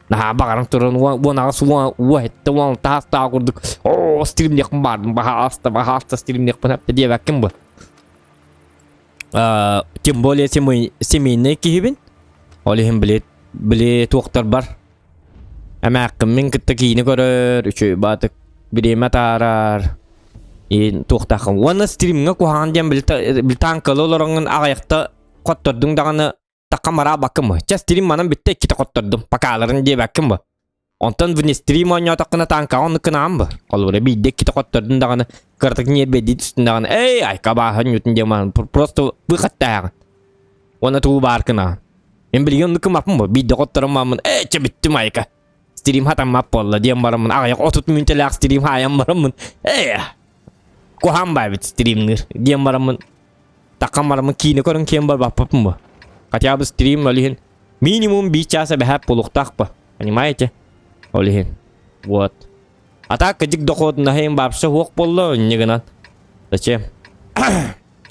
Наһаа баҕаран туран уон аҕыс уон уон уон таастаах курдук оо стримниэхпин баардым баһаалыста баһаалыста стримниэхпин эптэ диэбэккин бу. Тем более семейный киһибин. Ол иһин били били туохтарбар Эмээххин мин кытта киинэ көрөр, үчүгэй баатык бириэмэ атаарар. И туохтааххын. Уонна стримҥэ куһаҕан диэн били тааҥкалы олороҥҥун аҕыйахта хоттордуҥ даҕаны таххан бараабаккын бу. Чэ стрим манан бүттэ иккитэ хоттордум. Покаларын диэбэккин бу. Онтон вне стрим оонньоотоххуна тааҥкаҕа оннук гынаҕын бу. Холобура биирдэ иккитэ хоттордун даҕаны кыратык ньиэрбэйдии түстүн даҕаны эй айка бааһын ньутун диэн баран просто выходтааҕын. Уонна тугу баар гынаҕын. Мин билигин оннук гыммаппын бу. Биирдэ хотторон мааммын, ээ, чэ бүттүм айка. Стрим хатаммат буолла диэн бараммын, аҕыйах 30 мүнтэлээх стрим хаайан бараммын, ээ, куһаан баайбыт стримныыр диэн бараммын, таххан бараммын киинэ көрөн киэн барбаппын бу. Хотя бы стрим ол иһин минимум биир чаас эбэһээп буолуохтаах бу. Понимаете? Ол иһин. Вот. А так кыдьык доходунаһын вообще суох буолла, инньэ гынан. Зачем?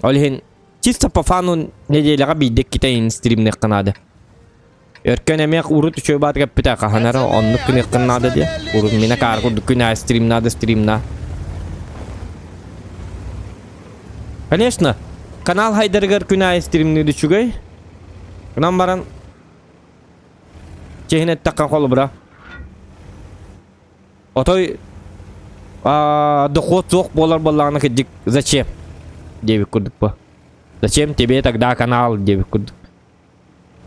Ол иһин чисто по фану неделяҕа биирдэ иккитэ иһин стримныахха наада. Өркөн эмиэ урут үчүгэй баатык эппитэ хаһан эрэ оннук гыныаххын наада диye. Урут мина каар курдук күн аайы стримнаада стримна. Конечно, канал хайдарыгар күн аайы стримныыр үчүгэй. Гынан баран чиһин эттэххэ холобура. Отой дохуот суох буолар буоллаҕына кырдьык зачем диэбит курдук бу. Зачем тебе тогда канал диэбит курдук.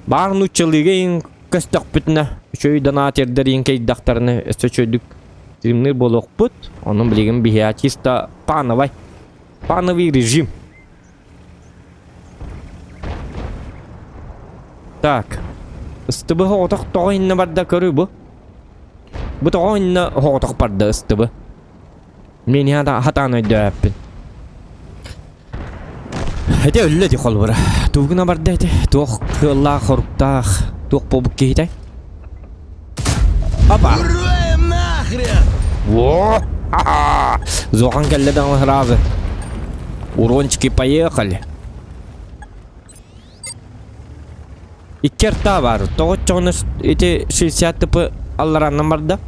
Баар нууччалыыга иҥ көстөхпүтүнэ үчүгэй донатердар иҥ кэйдахтарына өссө үчүгэйдик стримныыр буолуохпут. Онон билигин биһиэхэ чисто пановай пановый режим. Так. Ыстыбы оҕотох тоҕо иннэ барда көрүү бу. Бу тоҕо иннэ оҕотох барда ыстыбы. Мин хатаан өйдөөппүн. Эти өллө ди холбура. Тугуна барда эти. Туох кыаллаах хоруктаах. Туох буолбут киһитэй. Опа! Ура нахрен! Во! Зохан кэллэ даҕаны сразу. Урончики поехали. Икки артаа баар. Тоҕо оччоҕуна ити 60 тп алларааннан барда.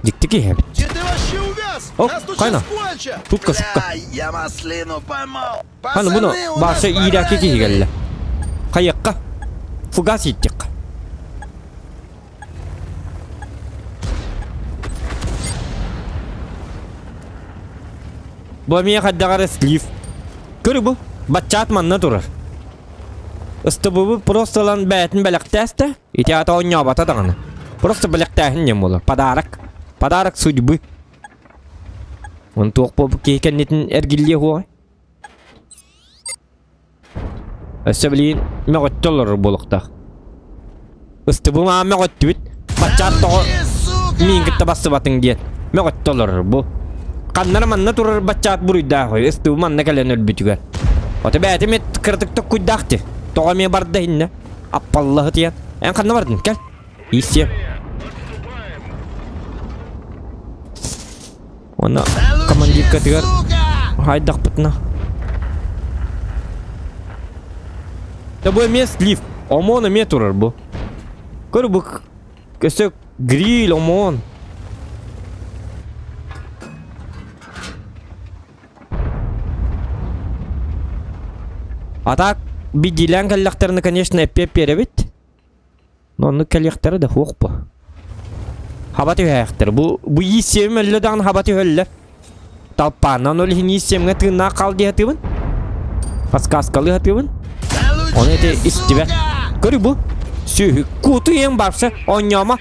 Дьикти киһи эбит. Где ты вообще увяз? О, Нас тут хайна. сейчас кончат! Шутка, шутка. Бля, я маслину поймал! Ханы буну Пацаны, у нас баша иирээки киһи пораненый! кэллэ. Хайыахха? Фугас ииттиэххэ. Бу эмиэ хайдах эрэ слив. Көрү бу, баччаат манна турар. Ыстыбыбы просто ылан бэйэтин бэлэхтээстэ, ити аата оонньообото даҕаны. Просто бэлэхтээһин диэн буолар. Подарок. Подарок судьбы. Он туох буолбут киһи кэннитин эргиллиэ суоҕай? Өссө билигин мөҕөттө олорор буолуохтаах. Ыстыбым аан мөҕөттүбүт. Баччаат тоҕо миин кытта бассыбатыҥ диэн мөҕөттө олорор бу. Ханнара манна турар баччаат буруйдаах үһү. Ыстыбым манна кэлэн өлбүтүгэр. Ото бэйэтим эт кыратык токкуйдаах ти. Тоҕо эмиэ барда иһиннэ. Аппаллаһы тиэн. Эн ханна бардын? Кэл. Ииссиэ. Уонна командиркатыгар хайдахпытына. Да бу эмиэ слив. ОМОН эмиэ турар бу. Көр бу өссө гриль ОМОН. А так бидилээн кэллэхтэринэ, конечно, эппиэт биэрэбит. Но оннук кэлиэхтэрэ да суох бу. Хаба түһээхтэр. Бу бу ииссиэм өллө даҕаны хаба түһэллэр. Талпааннан ол иһин ииссиэмҥэ тыыннаах хаал дии сатыыбын. Подсказкалыы сатыыбын. Ону ити истибэт. Көрү бу. Сүөһү. Кууту иэҥ барса оонньоомо.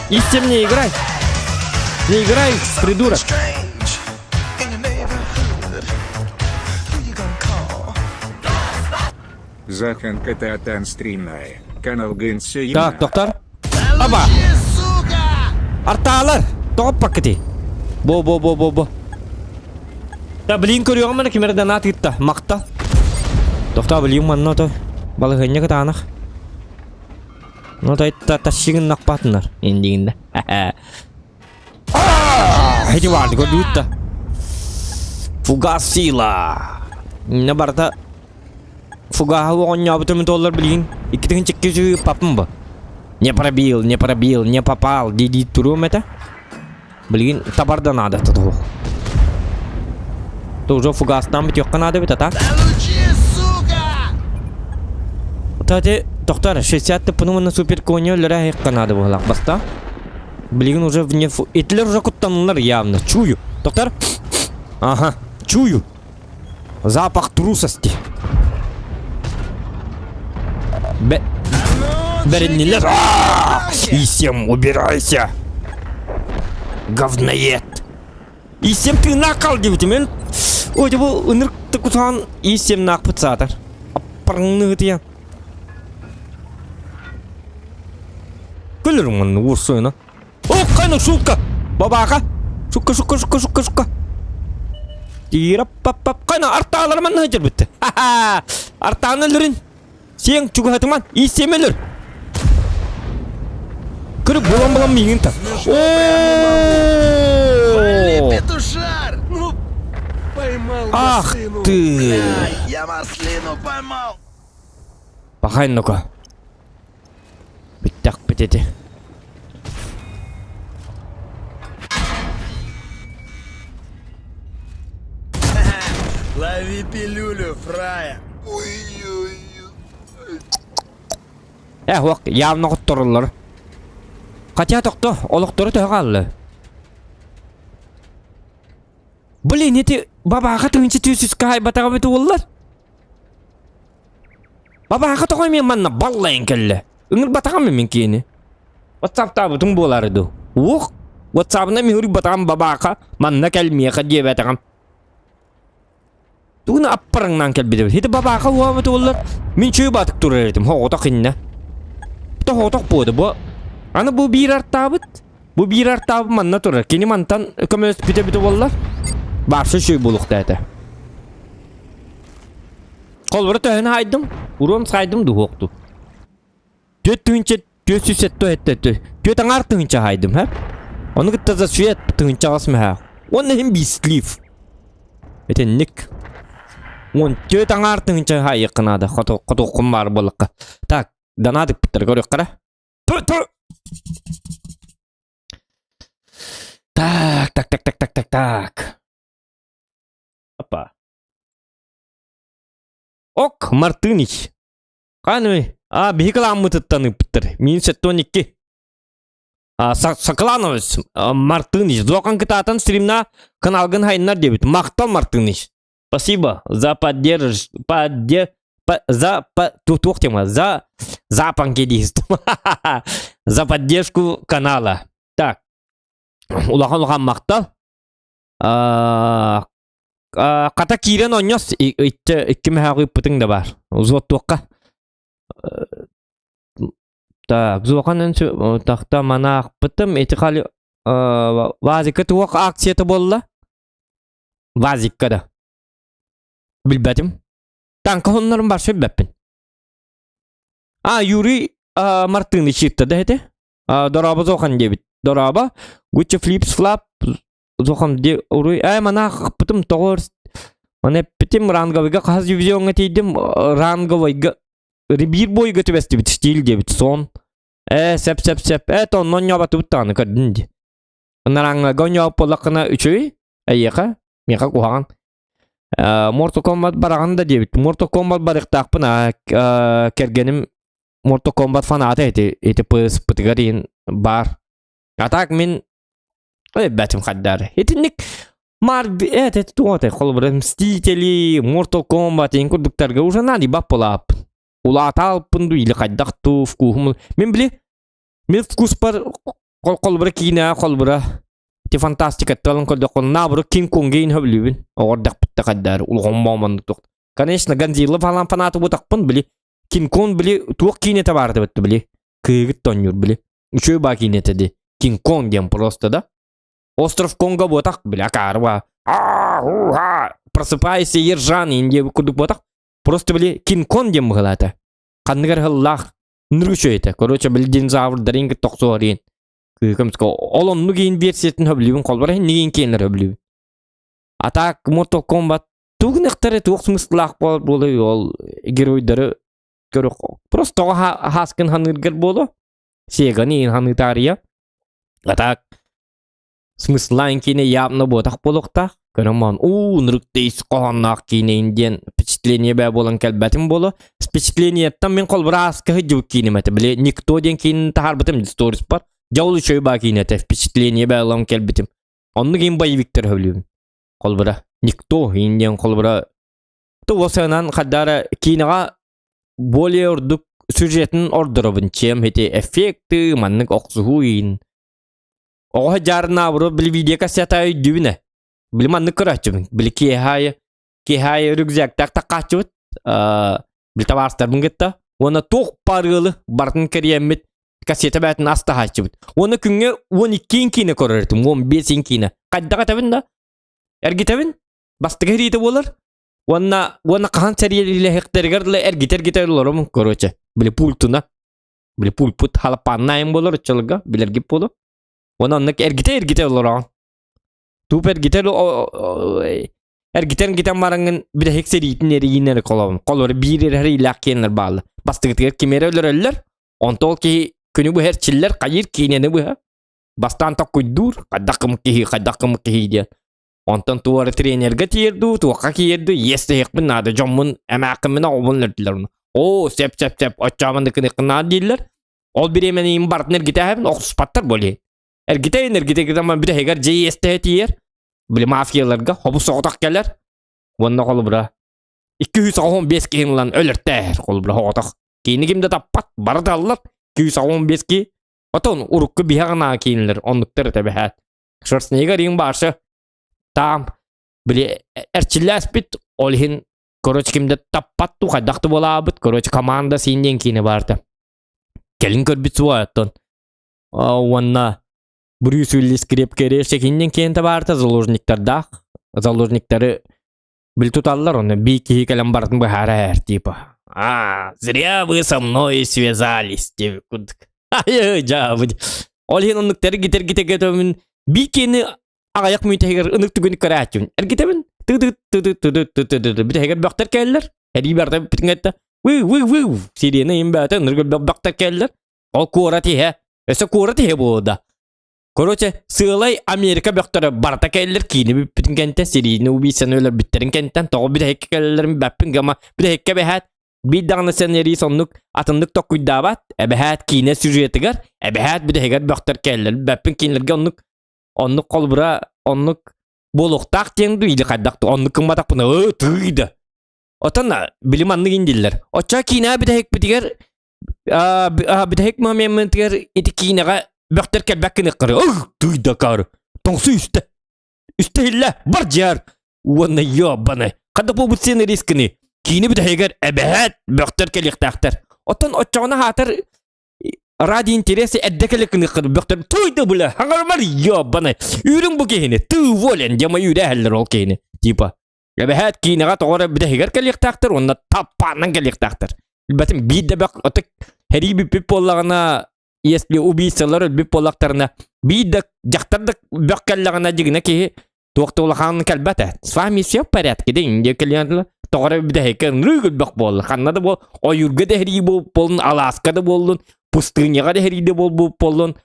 Ииссиэм не играй. Не играй, придурок. Захан Кататан стримная. Канал ГНС. Так, доктор. Аба! Сука! Артаалар! Тоҕоппаккыти. Бо бо бо бо бо. Да блин көрүөҕүм маны ким эрэ донат ыытта. Махта. Тохтоо блин манна ото балаһыанньа кытаанах. Ну та тащигын нахпатынар индигинде. Эти барды көрдүгүт Фугас сила. Не барда фугаһы оҕонньообутум доллар билигин иккитин чикки папым бу. Не пробил, не пробил, не попал дии туруом этэ. Билигин табарда наада тутуһу. То уже фугастан бүтүөххэ наада эбит ата. Получи, сука! Тати, доктор, 60 тыппыны уонна супер коня өлөрө айыкка наада буоллах баста. Билигин уже вне фу... Итилер уже куттанылар явно. Чую. Доктор? Ага, чую. Запах трусости. Бе... Бэриннилэр. Исем, убирайся. Говноед. Исем ты накал диэбитим. Мен Ой, бу ынырык кусаан исем наахпыт саатар. Аппарыңныгытыйан. Көлөрүм манна уурсуйна. О, кайна шутка! Бабака! Шутка, шутка, шутка, шутка, шутка. Тиирап-пап-пап. Кайна артаалар манна сылдьар бүтте. Ха-ха! Артааны өлөрүн. Сиэҥ чугаһатыман, ииссиэм өлөр. Көрүк булан-булан миигин та. Вали, О! петушар! Ну, поймал Ах маслину. ты! Бля, я маслину поймал! Пахай ну-ка. Бүттэхпит ити. Лови пилюлю, фрая. Ой-ой-ой. Э, уох, явно хоттороллор. Хотя тохто, олохтору төһө хаалла. Блин, ити бабааха тыһыынча түөсүскэ хайбатаҕа эбит уоллар. Бабааха тоҕо эмиэ манна баллайан кэллэ? Ыҥырбатаҕым мин киһини. Ватсаптаабытым буолаары дуу? Уох, ватсабынан мин ыҥырбатаҕым бабааха манна кэл миэхэ диэбэтэҕим. Тугуна аппарыҥнаан кэлбит эбит. Ити бабааха уоабыт уоллар. Мин чүө баатык турар этим. Хоҕотох иннэ. Тоҕотох буода бу. Аны бу биир артаабыт. Бу биир артаабыт манна турар. Кини мантан көмөлөспүтэ эбитэ буоллар. Баарса үчүгэй буолуохтаа этэ. Холобура төһөнү хаайдым? Уруом саайдым дуһуохту. Түөрт тыһыынча 407 түөрт аҥаар тыһыынча хаайдым, һэ? Ону кытта за свет тыһыынча аҕыс мэһээх. Уонна иһин биислиив. Итинник. 14 аҥаар тыһыынча хаайыахха наада. Хотуоххун баар буоллахха. Так, донатыппыттар көрүөххэ эрэ. Так, так, так, так, так, так, так. Опа. Ок, Мартыныч. Ханый, а биһи кылааммытыттан ыыппыттар. Миин 72. А, Сакаланович, Мартыныч, Зохан кытаатан стримна каналгын хайыннар диэбит. Махтал, Мартыныч. Спасибо за поддерж... Подде... По, за... По, туох тема? За... Запанки За поддержку канала. Так. Улахан-улахан махтал. Хата киирэн оонньос икки мөһөөҕү ыыппытыҥ да баар. Узвоттуохха. Так, Зуохан тахта манаахпытым ити хали Вазикка туох акцията буолла? Вазикка да. Билбэтим. Танка хоннорун барса билбэппин. А, Юрий Мартыныч ыытта да этэ. Дорообо Зохан диэбит. Дорообо. Гуччи Флипс Флап Зохан ди уруй ээ манаахпытым тоҕо маны эппитим ранговыйга хас дивизиоҥҥа тиийдим ранговойга биир бойга түбэстибит стиль диэбит сон ээ сеп сеп сеп ээ онно онньообатыбыт даҕаны көрдүн дии нараҥҥага онньообут буоллаххына үчүгэй эйиэхэ миэхэ куһаҕан Mortal Kombat бараҕын да диэбит Mortal Kombat барыахтаахпын аа кэргэним Mortal Kombat фаната ити ити PS-пытыгар иһин баар а так мин Бэтим хайдары. Итинник Марби это туотай холобура Мстители, Mortal Kombat ин курдуктарга уже надо баппалааппын. Улаатаалпын ду или хайдах ту вкуһум. Мин били мин вкуспар холобура киинэ холобура ти фантастикаттан көрдөххө наоборот Кинг Конг иин хөбүлүүбүн. Оҕордахпытта хайдары улахан момоннук. Конечно, Годзилла falan фанаты бутахпын били. Кинг Конг били туох киинэтэ баар эбит били. Кыыгыт тонньуур били. Үчүгэй баа киинэтэ ди. Кинг Конг диэн просто да. Остров Конго буотах били акаары баа. Просыпайся, Ержан, Индия курдук буотах. Просто били Кинг Конг диэн быһылаата. Ханныгар хыллаах ныргы үчүгэй этэ. Короче, били динозаврдарын кытта охсуһарыын. Кыыкымска ол оннук иин версиятын хөблүүбүн холбор иһин киэннэр хөблүүбүн. А так Mortal Kombat тугунахтары туох смыслаах буолар буолуй ол геройдары көрөх просто тоҕо хааскын ханыыргар буолуо Сеганы иин ханыытаарыйа. А так смыслаан киинэ явно буотах буолуохтаах. Көрөн уу ынырык ис хоһоонноох киинэйин диэн впечатление бээ буолан кэлбэтим буолуо. Впечатлениеттан мин холбура ааска сылдьыбыт кииним этэ. Били Никто диэн киинин таһаарбытым сториспар. Дьэ ол үчүгэй баа киинэ этэ. Впечатление бээ ылан кэлбитим. Оннук иин боевиктар сөбүлүүбүн. Холбура Никто иин диэн холбура туосанан хаддара киинэҕэ более ордук сюжетын ордоробун чем эти эффекты маннык охсуһуу иин Оҕо дьаарынаабыры били видеокассета өйдүүбүн ээ. Били маннык көрөөччүбүн. Били киэһэ киэһэ рюкзактаах таккааччыбыт. Били табаарыстарбын кытта. Уонна туох барыалы барытын кэрийэммит кассета бээтин астаһааччыбыт. Уонна күҥҥэ 12 киинэ көрөр этим, 15 киинэ. Хайдах этэбин да? Эргитэбин. Бастакы ириитэ буолар. Уонна уонна хаһан сэриилэһиэхтэригэр дылы эргитэ-эргитэ олором, короче. Били пультуна. Били пульпут халапааннаайым буолар оччолорго билэргит буолуо. Уонна оннук эргитэ-эргитэ олороҕун. Туп эргитэ эргитэн эргитэн бараҥҥын бүтэһик сэриитин эрийиин эрэ холобун. Холобур биир эрэ илээх киэннэр бааллар. Бастакытыгар кими эрэ өлөрөллөр. Онто ол киһи күнү быһа эрчиллэр, хайыыр киинэни быһа. Бастаан токкуйдуур, хайдах кымык киһи, хайдах кымык киһи диэн. Онтон туора тренергэ тиэрдүү, туохха киэрдүү, иэстэһиэхпин наада, дьоммун, эмээххиммин оҕобун өлөрдүлэр ону. Оо, сөп, сөп, сөп, оччоомон ыкыныаххын наада дииллэр. Ол бириэмэни им барытын эргитээһэбин, охсуспаттар буолуо. Эргитэйин, эргитэ гынан бүтэһигэр дьиэ иэстэһэ тиийэр. Били мафияларга хобус соҕотох кэлэр. Уонна холобура 295 киһин ылан өлөртөөр холобура соҕотох. Киини ким да таппат, бары таллар. 295 киһи. Отон урукку биһэҕинаа киинилэр оннуктар этэ бэһээт. Шварценеггер иҥ баарша таам били эрчиллээспит ол иһин короче кимде таппат ту хайдах да буолаабыт короче команда син диэн киинэ баарта кэлин көрбүт суоттон уонна Брюс Уиллис крепкий орешек иннин киэнтэ баарта заложниктардаах заложниктары били туталлар онно бии киһи кэлэн барытын быһаара эр типа а зря вы со мной связались диэбит курдук айы дьаабыт ол иһин оннуктары эргитэ эргитэ бии киэни аҕыйах мүнүүтэһигэр ынык түгүнү көрөөччүбүн эргитэбин ты бүтэһигэр бөхтөр кэллэр эрии барыта бүтүҥэтте вы вы вы сирена им бээтэ ыныргы бөхтөр кэллэр ол куорат иһэ өссө куорат иһэ буолда Короче, сыалай Америка бөхтөрө барыта кэллэр киини бүппүтүн кэнтэ серийный убийцаны өлөрбүттэрин кэнтэн тоҕо бүтэһиккэ кэлэллэрин бэппин гама бүтэһиккэ бэһээт биир даҕаны сценарий соннук атыннык токкуйдаабат эбэһээт киинэ сюжетыгар эбэһээт бүтэһигэр бөхтөр кэллэр бэппин кинилэргэ оннук оннук холбура оннук буолуохтаах диэн дуу или хайдах оннук гымматахпына ыы тыый да отон били маннык индиллэр оччо киинэ бүтэһикпитигэр бүтэһик моментыгар ити киинэҕэ бөхтөр кэлбэккин ыккары ых тыый да каар тоҥсу үстэ үстэ иһиллэ бар дьиар уонна ёбаны хадда буолбут сценарискыны киинэ бүтэһигэр эбэһээт бөхтөр кэлиэхтээхтэр оттон оччоҕуна хаатар ради интереса эрдэ кэлэ кыныххын бөхтөр туй да бля хаҥармар ёбаны үүрүҥ бу киһини ты уволен дема үүрээһэллэр ол киһини типа Эбэһээт киинэҕэ тоҕо эрэ бүтэһигэр кэлиэхтээхтэр уонна таппааннан кэлиэхтээхтэр. Билбэтим биир да бөх ытык сэрии бүппүт буоллаҕына если убийцалар өлбүт буоллахтарына биир да дьахтар да бөх кэллэҕинэ дьигинэ киһи туох да улахан кэлбэт ээ. С вами все в порядке дин диэ кэлиэн тоҕо эрэ бүтэһиккэ ынырык өлбөх буолла. Ханна да буол ойуурга да сэрии буоллун, алааска да буоллун, пустыняҕа да сэрии да буолбут буоллун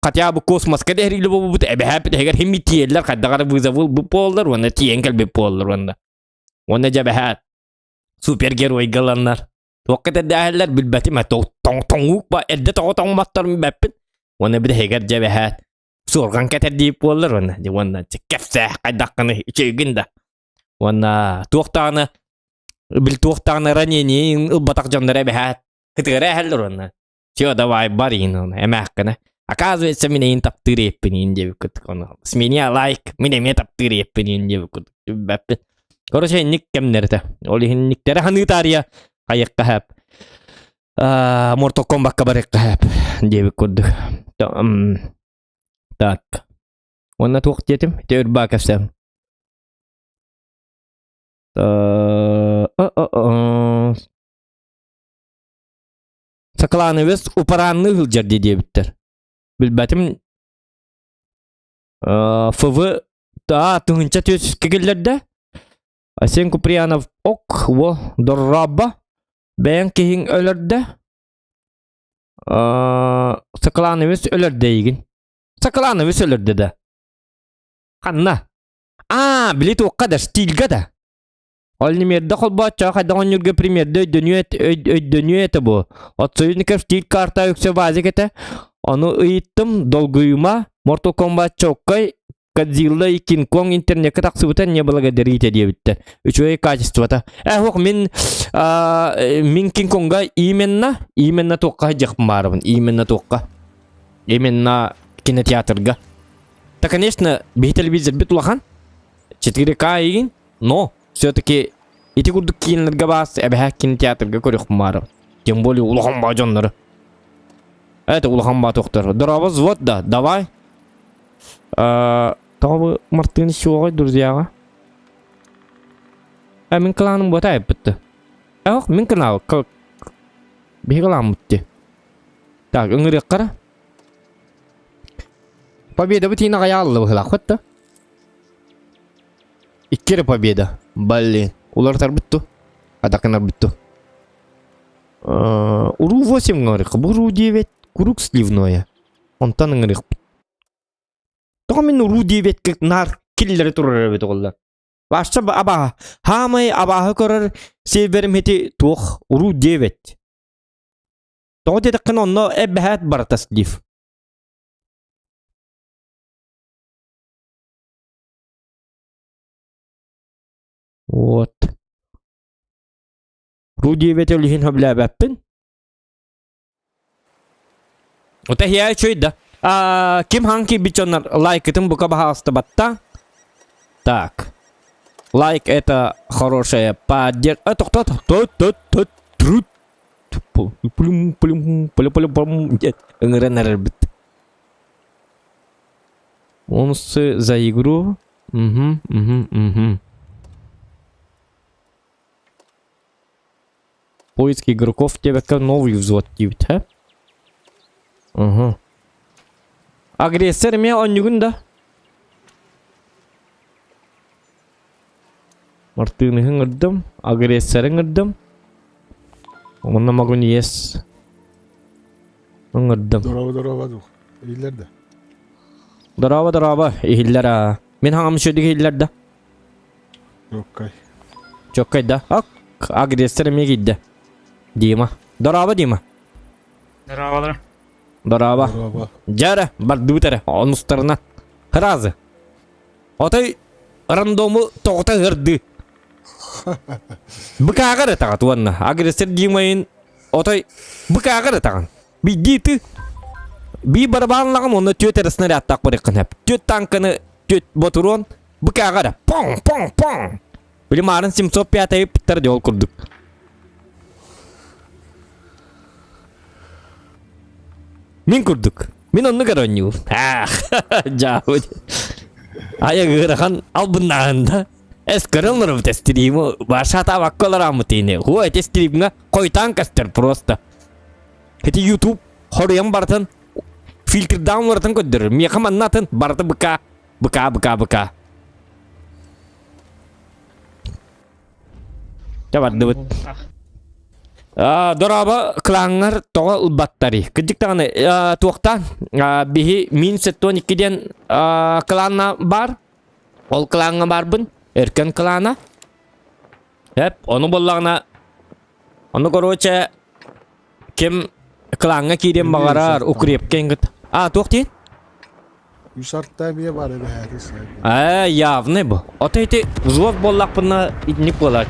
хотя бы космоска да эргилэ буолбут эбэһээп эһигэр химми тиэллэр хайдах эрэ вызовы ылбыт буоллар уонна тиийэн кэлбит буоллар уонна уонна дьэ эбэһээт супергеройгаланнар туохха тэрдээһэллэр билбэтим ээ тоҥ тоҥуук ба эрдэ тоҕо тоҥмотторун билбэппин уонна бүтэһигэр дьэ эбэһээт суорҕан кэтэрдиип буоллар уонна дьэ уонна кэпсээ хайдаххыный үчүгэйгин да уонна туох даҕаны бил туох даҕаны ранение ылбатах дьоннор эбэһээт кытыгара эһэллэр уонна Все, давай, бар иин эмээххинэ. Оказывается, мин эйин таптыыр иэппин иин диэбиккит. С меня лайк, мин эмиэ таптыыр иэппин иин диэбиккит. Бэппин. Короче, инник кэмнэритэ. Ол иһин инниктэрэ ханыы таарыйа хайыкка хэп. Mortal Kombat'ка барыахха сөп диэбит курдук. Так. Уонна туох диэтим? Ити ырбаа кэпсэм. Саклановец упараанныы сылдьар дии диэбиттэр. Билбэтим. ФВ та тыһынча түөскэ киллэрдэ. Асен Куприянов ок во дорраба бэйэҥ киһиҥ өлөрдө. Саклановец өлөрдө эйигин. Саклановец өлөрдө да. Ханна? Аа, били туохха да, стильга да. Ол немерде холбооччо хайдах оонньуурга примерде өйдөнүө өйдөнүө этэ бу. От союзников стиль карта үксэ базик этэ. Ону ыйыттым, долгуйума, Mortal Kombat чоккай, Годзилла и Кинг Конг интернекка тахсыбыта не благодарите диэбиттэр. Үчүгэй качествота. Э, ох, мин мин Кинг Конга именно, именно туохха сылдьыахпын баарыбын, именно туохха. Именно кинотеатрга. Да, конечно, биһи телевизорбит улахан. 4К игин, но все-таки ити курдук киинэлэргэ баас эбэһэ кинотеатрга көрүөхпүн баарым. Тем более улахан баа дьоннору. Это улахан баа тохтор. Здорово, взвод да, давай. Тоҕо бу Мартын суоҕай друзьяҕа? Э, мин кланым буота айыппытты. Эх, мин канал биһи клааммыт ти. Так, ыҥырыаххара. Победа бутина аҕайаалла быһылаахпыт да. Икки эрэ победа. Блин, уларытарбыт ту. Атакынарбыт ту. Уру 8 ыҥырык, бу уру 9 круг сливное. Онтон ыҥырыахпыт. Тоҕо мин уруу диэбэт наар киллэри турар эбит оҕоллор. Баачча абааһы. Хаамай абааһы көрөр сиэбэрим ити туох уруу диэбэт. Тоҕо диэтэххинэ онно эбэһээт барыта слив. Вот. Уруу диэбэт ол иһин сөбүлээбэппин. Ота иһэ үчүгэй да. А, ким хаҥ киирбит дьоннор лайкытын бука баһаалыстыбатта. Так. Лайк это хорошая поддержка. А, тохтот, тот, тот, тот, трут. Плюм, плюм, плюм, плюм, плюм. Ыҥыран эрэрбит. Бонусы за игру. Угу, угу, угу. Поиск игроков диэбэккэ новый взвод диэбит һэ? Уһу. Агрессор эмиэ оонньугун да? Мартыныһы ыҥырдым, агрессоры ыҥырдым. Онно могу ес. Ыҥырдым. Дороба дороба дух. Иһиллэр да. Дороба дороба иһиллэр аа. Мин хаҥам үчүгэй иһиллэр да. Чоккай. Чоккай да. Ок, агрессор эмиэ киирдэ. Дима. Дорообо, Дима. Здорово. Дорообо. Дорообо. Дьэ бардыбыт эрэ, онустарына. Разы. Отой рандому тоҕута ыһырды. Быкааҕар этаҕат уонна агрессор Димайын отой быкааҕар этаҕын. Бидии ты бии барабаанлаҕын уонна түөт эрэ снарядтаах барыаххын сөп. Түөт танканы, түөт ботуруон Быкааҕа эрэ поҥ поҥ поҥ Били маарын Семцов пятайы ыппыттар дьол курдук. Мин курдук. Мин оннук эрэ оонньуубун. Аах, дьаабы. Айа ыарахан албыннааһын да. Эс көрөн олоробут эстриму. Баша табакка олораммыт ини. Хуа эти стримҥа хойутаан көстөр просто. Эти YouTube хоруйан барытын фильтрдаан барытын көрдөрөр. Миэхэ манна атын барыта быка Быка, быка, быка. Дьэ бардыбыт. Дорообо клаҥҥар тоҕо ылбаттарый? Кырдьык даҕаны туохтаан биһи мин 72 диэн кланна бар. Ол клаҥҥа барбын. Өркөн клана. Эп, ону буоллаҕына ону короче ким клаҥҥа киириэн баҕарар укрепкэ иҥгит. А, туох диэн? Үс арта эмиэ бар эбээти Ээ, явный бу. Ото ити взвод буоллахпына итинник буолар.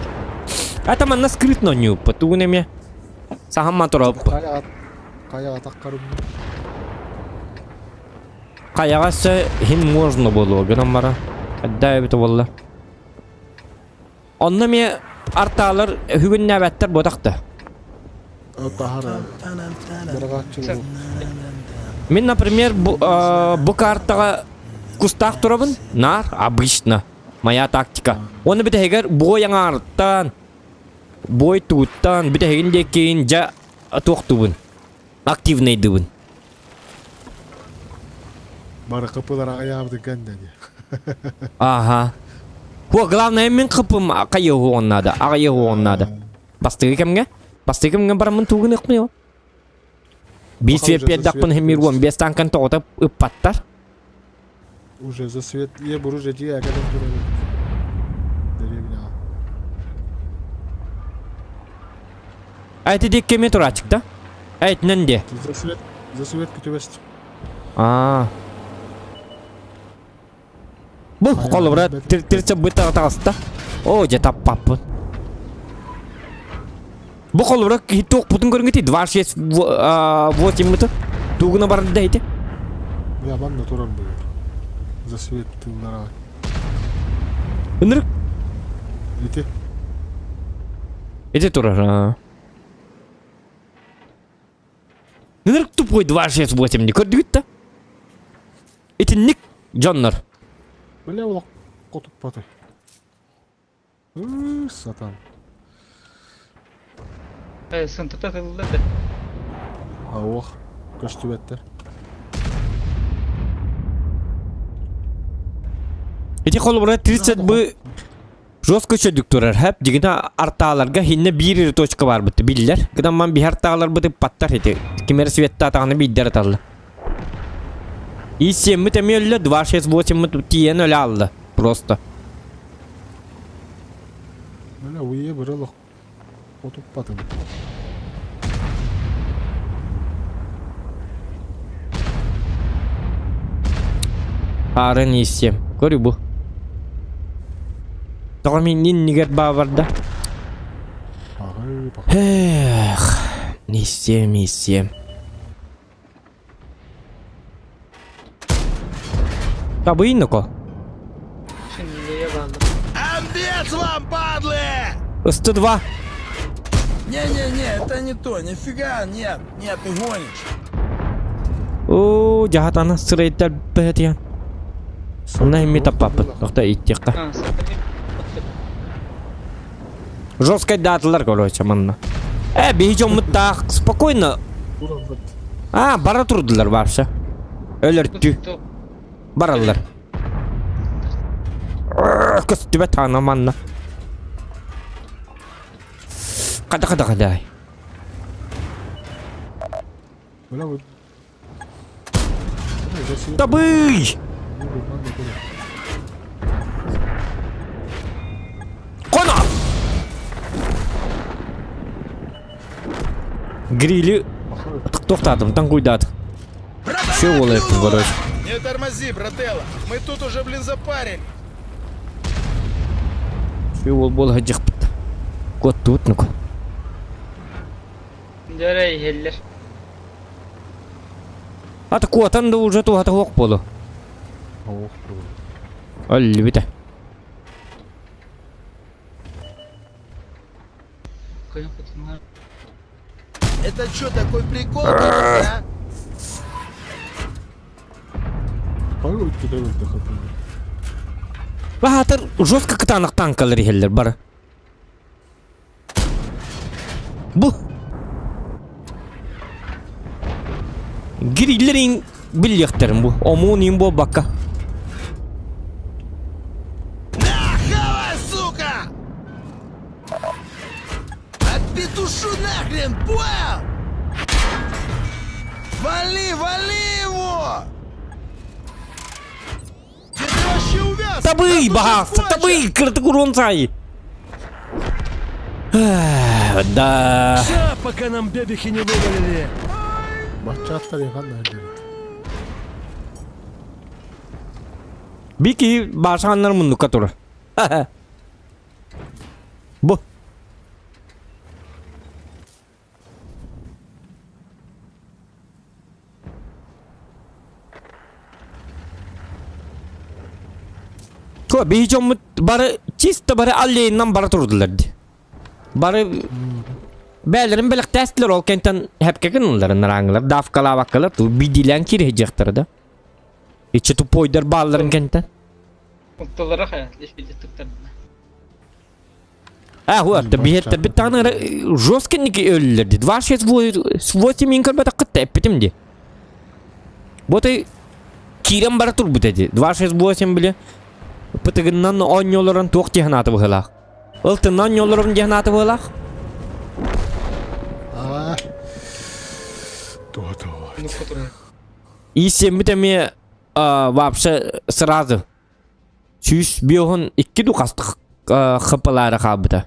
Это манна скрытно оонньууппут. Тугун эмиэ саһамма туруоппут. Хайа хайа атаххарым. Хайаҕа өссө иһин можно буолуо гынан бара. Хайда эбитэ буолла. Онно эмиэ артаалар үһүгүннээбэттэр буотах да. Таһар быраҕааччы Мин, например, бу, бу картаҕа кустаах турабын, наар обычно. Моя тактика. Уонна бүтэһигэр бой аҥаарыттан, бой тууттан, бүтэһигин диэкин дьэ туохтуубун, активнайдыбын. Бары кыпылар аҕыйаабыты гэннэ дии. Ага. Хо, главное мин кыпым хайыһуон надо, аҕыйыһуон надо. Бастыгы кэмҥэ? Бастыгы кэмҥэ бараммын туугун ыкмыйо. Биир свет биэрдэхпин хэммир уон биэс танкан тоҕото ыппаттар. Уже за свет е буруже дии әкәден турар. Деревня. А это дик кеме турачык да? Айтынан де. За свет, за свет күтүбэст. А. Бу холобура тирчэ быта таҕыста. О, дьэ таппаппын. Бу холобура киһи туохпутун көрүҥүтүй? 2 6 8 мыты. Тугуна барда ити. Я манна турар буйур. За свет тыллара. Ынырык. Ити. Ити турар. Ынырык тупой 2 6 8 көрдүгүт да? Итинник дьоннор. Бля олох хотуппаты. Сатан. Сынтыта тылла да. Ауох, көстүбэттэр. Ити холобура 30 бы жестко чөдүк турар хэп дигина артааларга хинне биир точка бар бытты биллер. Кыдан ман бихар таалар быты паттар ити. Кимер светта атағаны биддер аталла. И 7 эмиэ өллө, 2 6 8 тиийэн өлө алла. Просто. Бля, уе бырылық отуппатым. Арын иссем. Көрү бу. Тоҕо мин иннигэр баабарда. Ағай, паха. Эх, иссем, иссем. Табыйныко. Шинлее бааллар. Амбец вам, падлы! Ысты два. Не-не-не, это не то, нифига, нет, нет, ты гонишь. Оо, дьаһатана сырайдар бэһэтиэн. Онно эмиэ таппаппыт. Тохто иттиэххэ. А, сатыры. Жесткой даталар, короче, манна. Э, биһи дьоммуттаах спокойно. А, бара турдулар вообще. Өлөртүү. Бараллар. Көстүбэт ана манна. Када када када. Табый! Кона! Грили тоқтадым, таңгуйдадық. Все олай короче. Не тормози, брателло. Мы тут уже, блин, запарили. Все ол бол хажықпыт. Кот тут ну Дөрей иһэллэр. Ата куотан да уже туһата хуох буолу. Ох, Өллүбүтэ. Кыйын кутунар. Это что, такой прикол, а? Павел кидэбит хапын. Баһаатар жестко кытаанах танкалар иһэллэр бары. Бу. Гириллерин биллиэхтэрин бу. Омуун иин буолбакка. На, хавай, сука! Отпетушу нахрен, понял? Вали, вали его! Ты вообще увяз! Табый, Да баһаахса, тут же табый, кыртык урон сай. Да. Ща, пока нам бебехи не вывалили. Баччааттар яхан эрдерит. Бики башаннар муннукка турар. Бу. Ко биһи дьоммут бары чисто бары аллейынан бара турдулар ди. Бары. Бээлэрин бэлэхтээстилэр ол кэнтэн хэпкэ гыналлар нарааңылар давкалаабаккалар ту бидилээн кириһдьиэхтэрэ да. Иччи тупойдар баалларын кэнтэн. Утталара хайа, лишь видит туттарына. А, вот, биһиэттэрбит даҕаны жесткенники өллөр ди. 268 мин көрбөтөххүт эппитим ди. Вот и киирэн бара турбут эти. 268 били пытыгыннан оонньууларын туох диэн ааты быһылаах. Ылтыннан оонньууларын диэн ааты быһылаах. А. То-то. И семмит эмиэ вообще сразу 152 ду хастык хпалаары хаалбыта.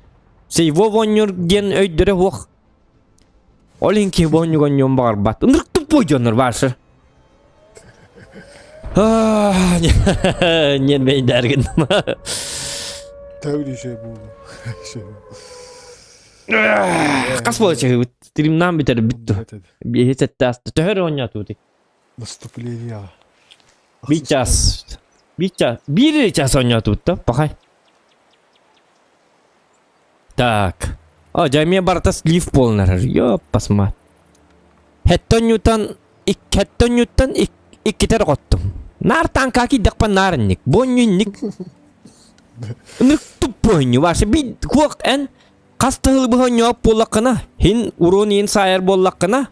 Сейво вонньур диэн өйдөрө суох. Ол иһин киһи бу онньугу баҕарбат. Ынырык туппуй дьоннор баарсы. Ньиэн гынным. Тәүри şey булду. Хас буола чыгыбыт. Стримнаан бүтэр бүттү. Биэһи сэттэ аста. Төһөр оонньоотубут. Наступление. Биир час. Биир час. Биир час оонньоотубут да, пахай. Так. О, дьэ эмиэ барыта слив буолан эрэр. Ёппас мать. Хэттэ оонньуутан хэттэ оонньууттан иккитэ эрэ хоттум. Наар таанкаа киирдэхпэ наар инник. Бу оонньуу инник. Ынырык туппу оонньуу. Вообще би куох эн хас тыһылы быһа оонньоох буоллаххына, хин уруон иин саайар буоллаххына,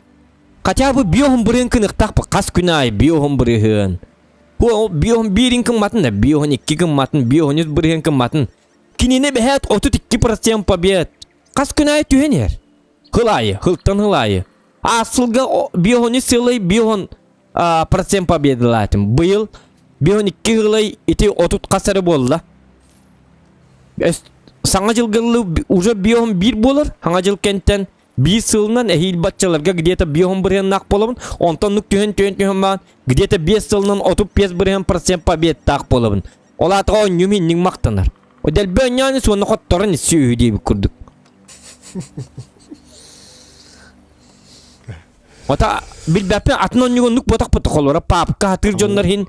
Хотя бы биоһун бырыһын кыныктаах хас күн аайы биоһун бырыһын. Биоһун биирин кымматын да, биоһун икки кымматын, биоһун үс бырыһын кымматын. Кинини бэһээт 32% побед. Хас күн аайы түһэн иһэр. Хыл аайы, хылтан хыл аайы. А сылга биоһун үс сылай биоһун процент победалаатым. Быйыл биоһун икки хылай ити отут хас эрэ буолла. Саҥа дьылгылы уже биоһун биир буолар. Саҥа дьыл кэнтэн Биир сылынан эһиил баччаларга где-то биэһон бырыһыаннаах буолабын, онтон нук түһэн түһэн түһэн баан где-то биэс сылынан 35 бырыһыан процент победтаах буолабын. Ол аатыга онньум инник махтанар. Дэлби онньоон суонна хотторон исси үһү диэбит курдук. Ота билбэппин атын онньугу оннук буотахпыт холура папка хатыыр дьоннор хин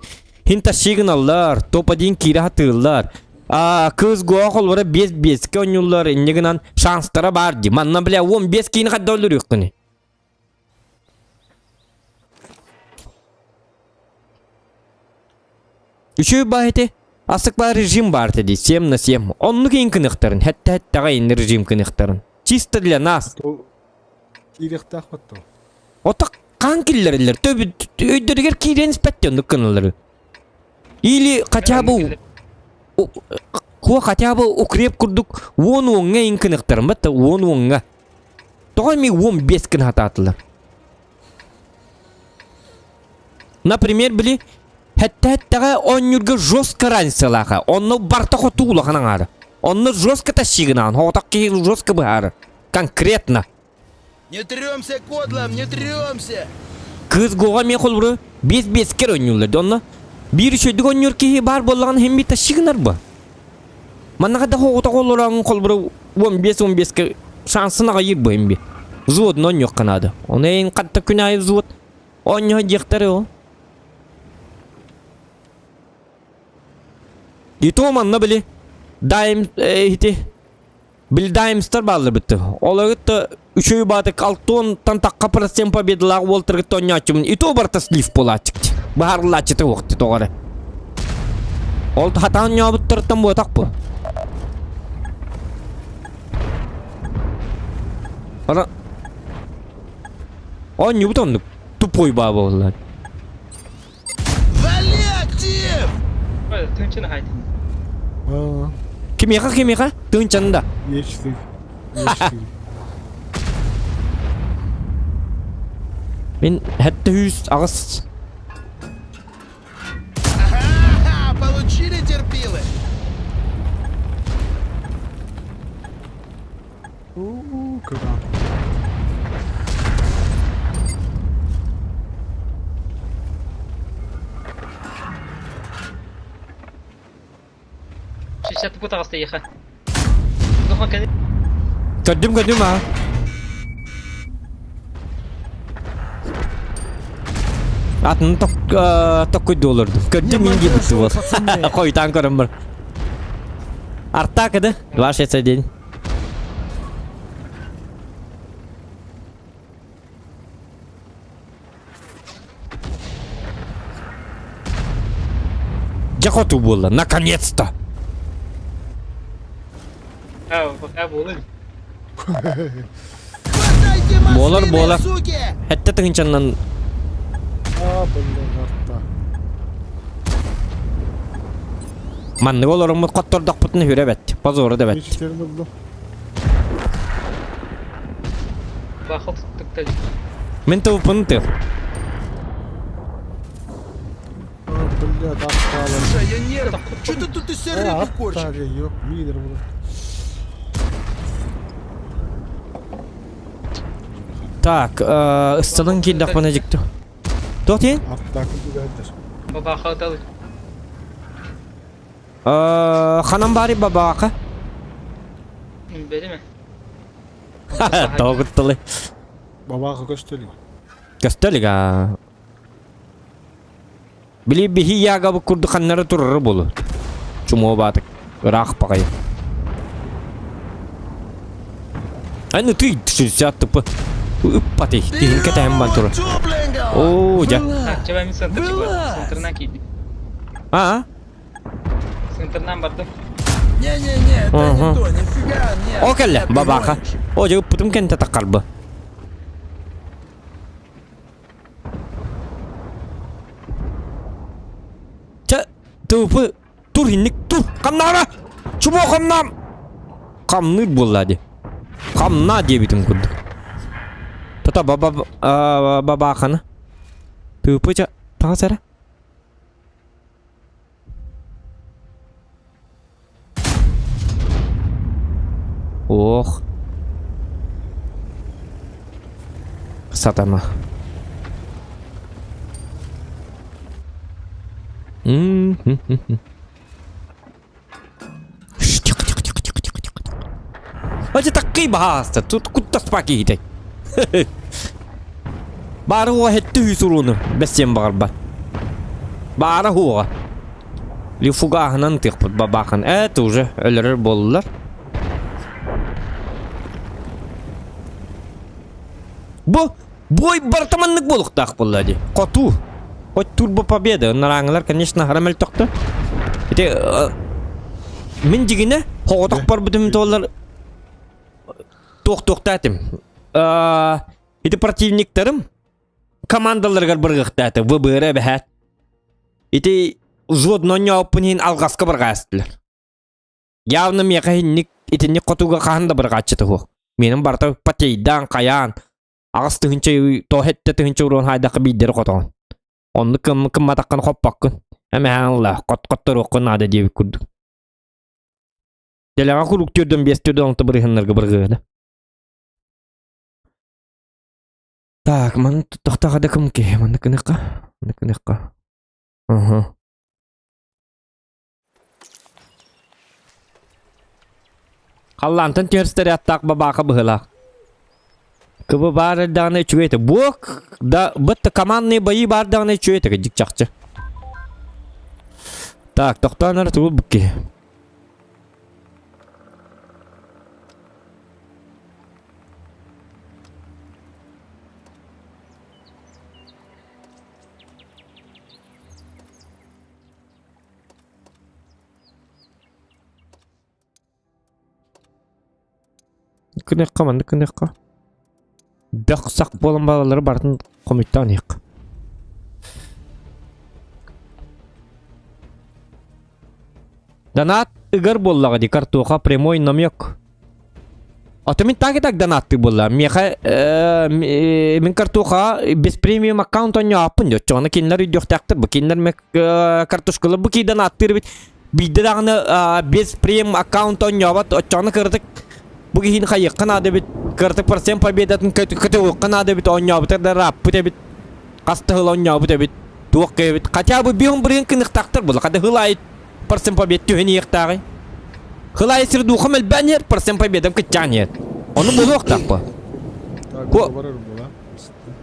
хин тащи гыналлар, топ-один киирэ хатыыллар. А кыз гоа холура бес беске онньуллар инне гынан шанстара бар ди. Манна бля 15 киини хадда өлөрүөххүнүй. Үчүгэй баа ити. Асык баа режим баар ди 7 на 7. Оннук иин кыныхтарын, хэтте хэттэҕэ ин режим кыныхтарын. Чисто для нас. Киириэхтээх баттал. Ото хаан киллэрэллэр? Өйдөрүгэр киирэн испэттэ оннук гыналлары. Или хотя бы Куо хотя бы укреп курдук уон уоҥҥа иҥ кыныхтарын батта уон уоҥҥа. Тоҕо эми уон бес гына хатаатылар? Например, били хэттэхэттэҕэ оонньуурга жестко разницалааха. Онно барта хоту улахан аҥаара. Онно жестко тащигынаан, хоҕотох киһи жестко быһаарар. Конкретно. Не трёмся, кодлам, не трёмся! Кыыс Гоҕа эмиэ холобуру биэс биэскэр оонньууллар. Онно биир үчүгэйдик оонньуур киһи баар буоллаҕына иһин биир тащигынар бу. Маннаха да хоҕотох олорон холобуру 15-15-ке шансын аҕайыыр бу иһин би. Взводун оонньуохха наада. Ону эйин хатта күн аайы взвод оонньоһо диэхтэрэ ол. И то манна били дайм ити Бильдаймстар бааллар битти. Олоргытта үчүгэй баатык алтонтан тахха процент победалаах уолтаргытта онньооччумун и то барта слив буолааччык. Баһарылааччыта уохты тоҕо Ол хатаан ньообуттарыттан буотах бу. Ана Оонньуубут оннук тупой баа буолла. Вали актив! Тыынчаны хайтын. Кимиэхэ кимиэхэ? Тыынчаны да. Е4. Е4. Мин хэтте хүүс аҕыс. Ага, получили терпилы! Уу, кыраан. Шестьдесят таҕыста еха. Духа кэлин. Көрдүм көрдүм аа. Атын ток токкуйду олордум. Көрдүм мин диэбит буол. Хойутаан көрөн бар. Артаак да? Ваш день. Дьэ хоту буолла, наконец-то! Хватайте Буолар, машины, буолар. суки! Эттэ тыһыынчаннан А, блин, арта. маннык олороммут хоттордохпутун хүрэ бэт. Позору да бэт. Ичтерин ыллым. Мин тылпын тыл. А, бля, аттаалар. Слушай, я нерв. Что ты тут из себя рыбу корчишь? Аттаага, ёп, миинер була. Так, ысталын киирдэхпинэ дьикти. Туох диэн? Аттаакы түгэһэрдэр. Ханан баары бабаака? Тоҕутталы. Бабаака көстөлү. Көстөлүк аа. Били биһи яга курдук ханнары турары болу. Чумоо баатык. Ыраах баҕайы. Аны ты 60 тупо. Ыппаты. Тиһин кэтэһэн бар турар. Оо, дьэ. Аа? Не-не-не, это Ага. не то, нифига, нет. О кэллэ, Нет, ты бабаха. гонишь. О, дьэ ыппытым кэнтэ таххарбы. Чэ, тыыпы тур инник тур хамнаара чубо хамнаам хамныыр буолла дии хамнаа диэбитим курдук тата баба бабааханы тыыпы чэ таҥас эрэ Ох. Сатана. Тихо, тихо, тихо, тихо, тихо, тихо. Ати таккый баһааста, тут куттаспа киһитэй. Баары уоҕа хетти үс урууну, бэссиэн баҕарбат. Баара уоҕа. Лифугааһынан тыахпыт бабаахан это уже өлөрөр буоллулар. Бу бой барыта маннык буолуохтаах буолла дии. Хотуу. Хоть турбо победа. Нарааҥылар, конечно, хара мөлтөхтөр. Ити мин дьигинэ хоҕотох барбытым туоллар туох-туохтаа этим. Ити противниктарым командаларыгар быргыхтаата ВБР эбэһээт. Ити взвод нонньооппун иһин алҕаска барҕаастылар. Явно миэхэ иһинник итинник хотуга хаһан да барҕааччыта суох. Миэнин барыта потейдаан, хайаан, аҕыс тыһыынча тоһетте тыһыынча уруон хаайдахха биирдэри хотоҕун. Оннук кымматаххын хоппоккун. Эмэһээн ылла, хот-хотторуоххун наада диэбит курдук. Дэлэҕэ куруук түрдөн биэс түрдөн алта бырыһыннарга быргыада. Так, маны туттахтаха да кым киһи, манны кыныхха, манны кыныхха. Ага. Халлаантан түһэр аттаах бабаака быһылаах. Кыбы баар эрдэҕинэ үчүгэй этэ. Буок да бытта командные бои баар даҕаны үчүгэй этэ дьик чахчы. Так, тохтоон эрэ тугул букки. Күнүөххэ маннык күнүөххэ. Бөх сах буолан балалары барытын хомуйтаан иһиэх. Донат ыгар буоллаҕа дии картоха прямой намек. А то мин так и так донаттыы буолла. Миэхэ мин картоха без премиум аккаунт онньооппун дьэ. Оччоҕуна кинилэр өйдүөхтээхтэр бу. Кинилэр картошкалар бу кии донаттыыр эбит. Биирдэ даҕаны без премиум аккаунт онньообот. Оччоҕуна кыратык бу киһини хайыахха наада эбит. Кыратык процент победатын көтөҕүөххэ наада эбит. Оонньообута да ырааппыт эбит. Хас да сыл оонньообут эбит. Туох эбит. Хотя бы биһун бырыын кыныхтаахтар була. Хата хыл аайы процент побед түһэн иһиэхтээҕий. Хыл аайы сирдуухам элбээн иһэр, процент победам кыччаан иһэр. Ону булуохтаахпа. Так, Ко- барар була.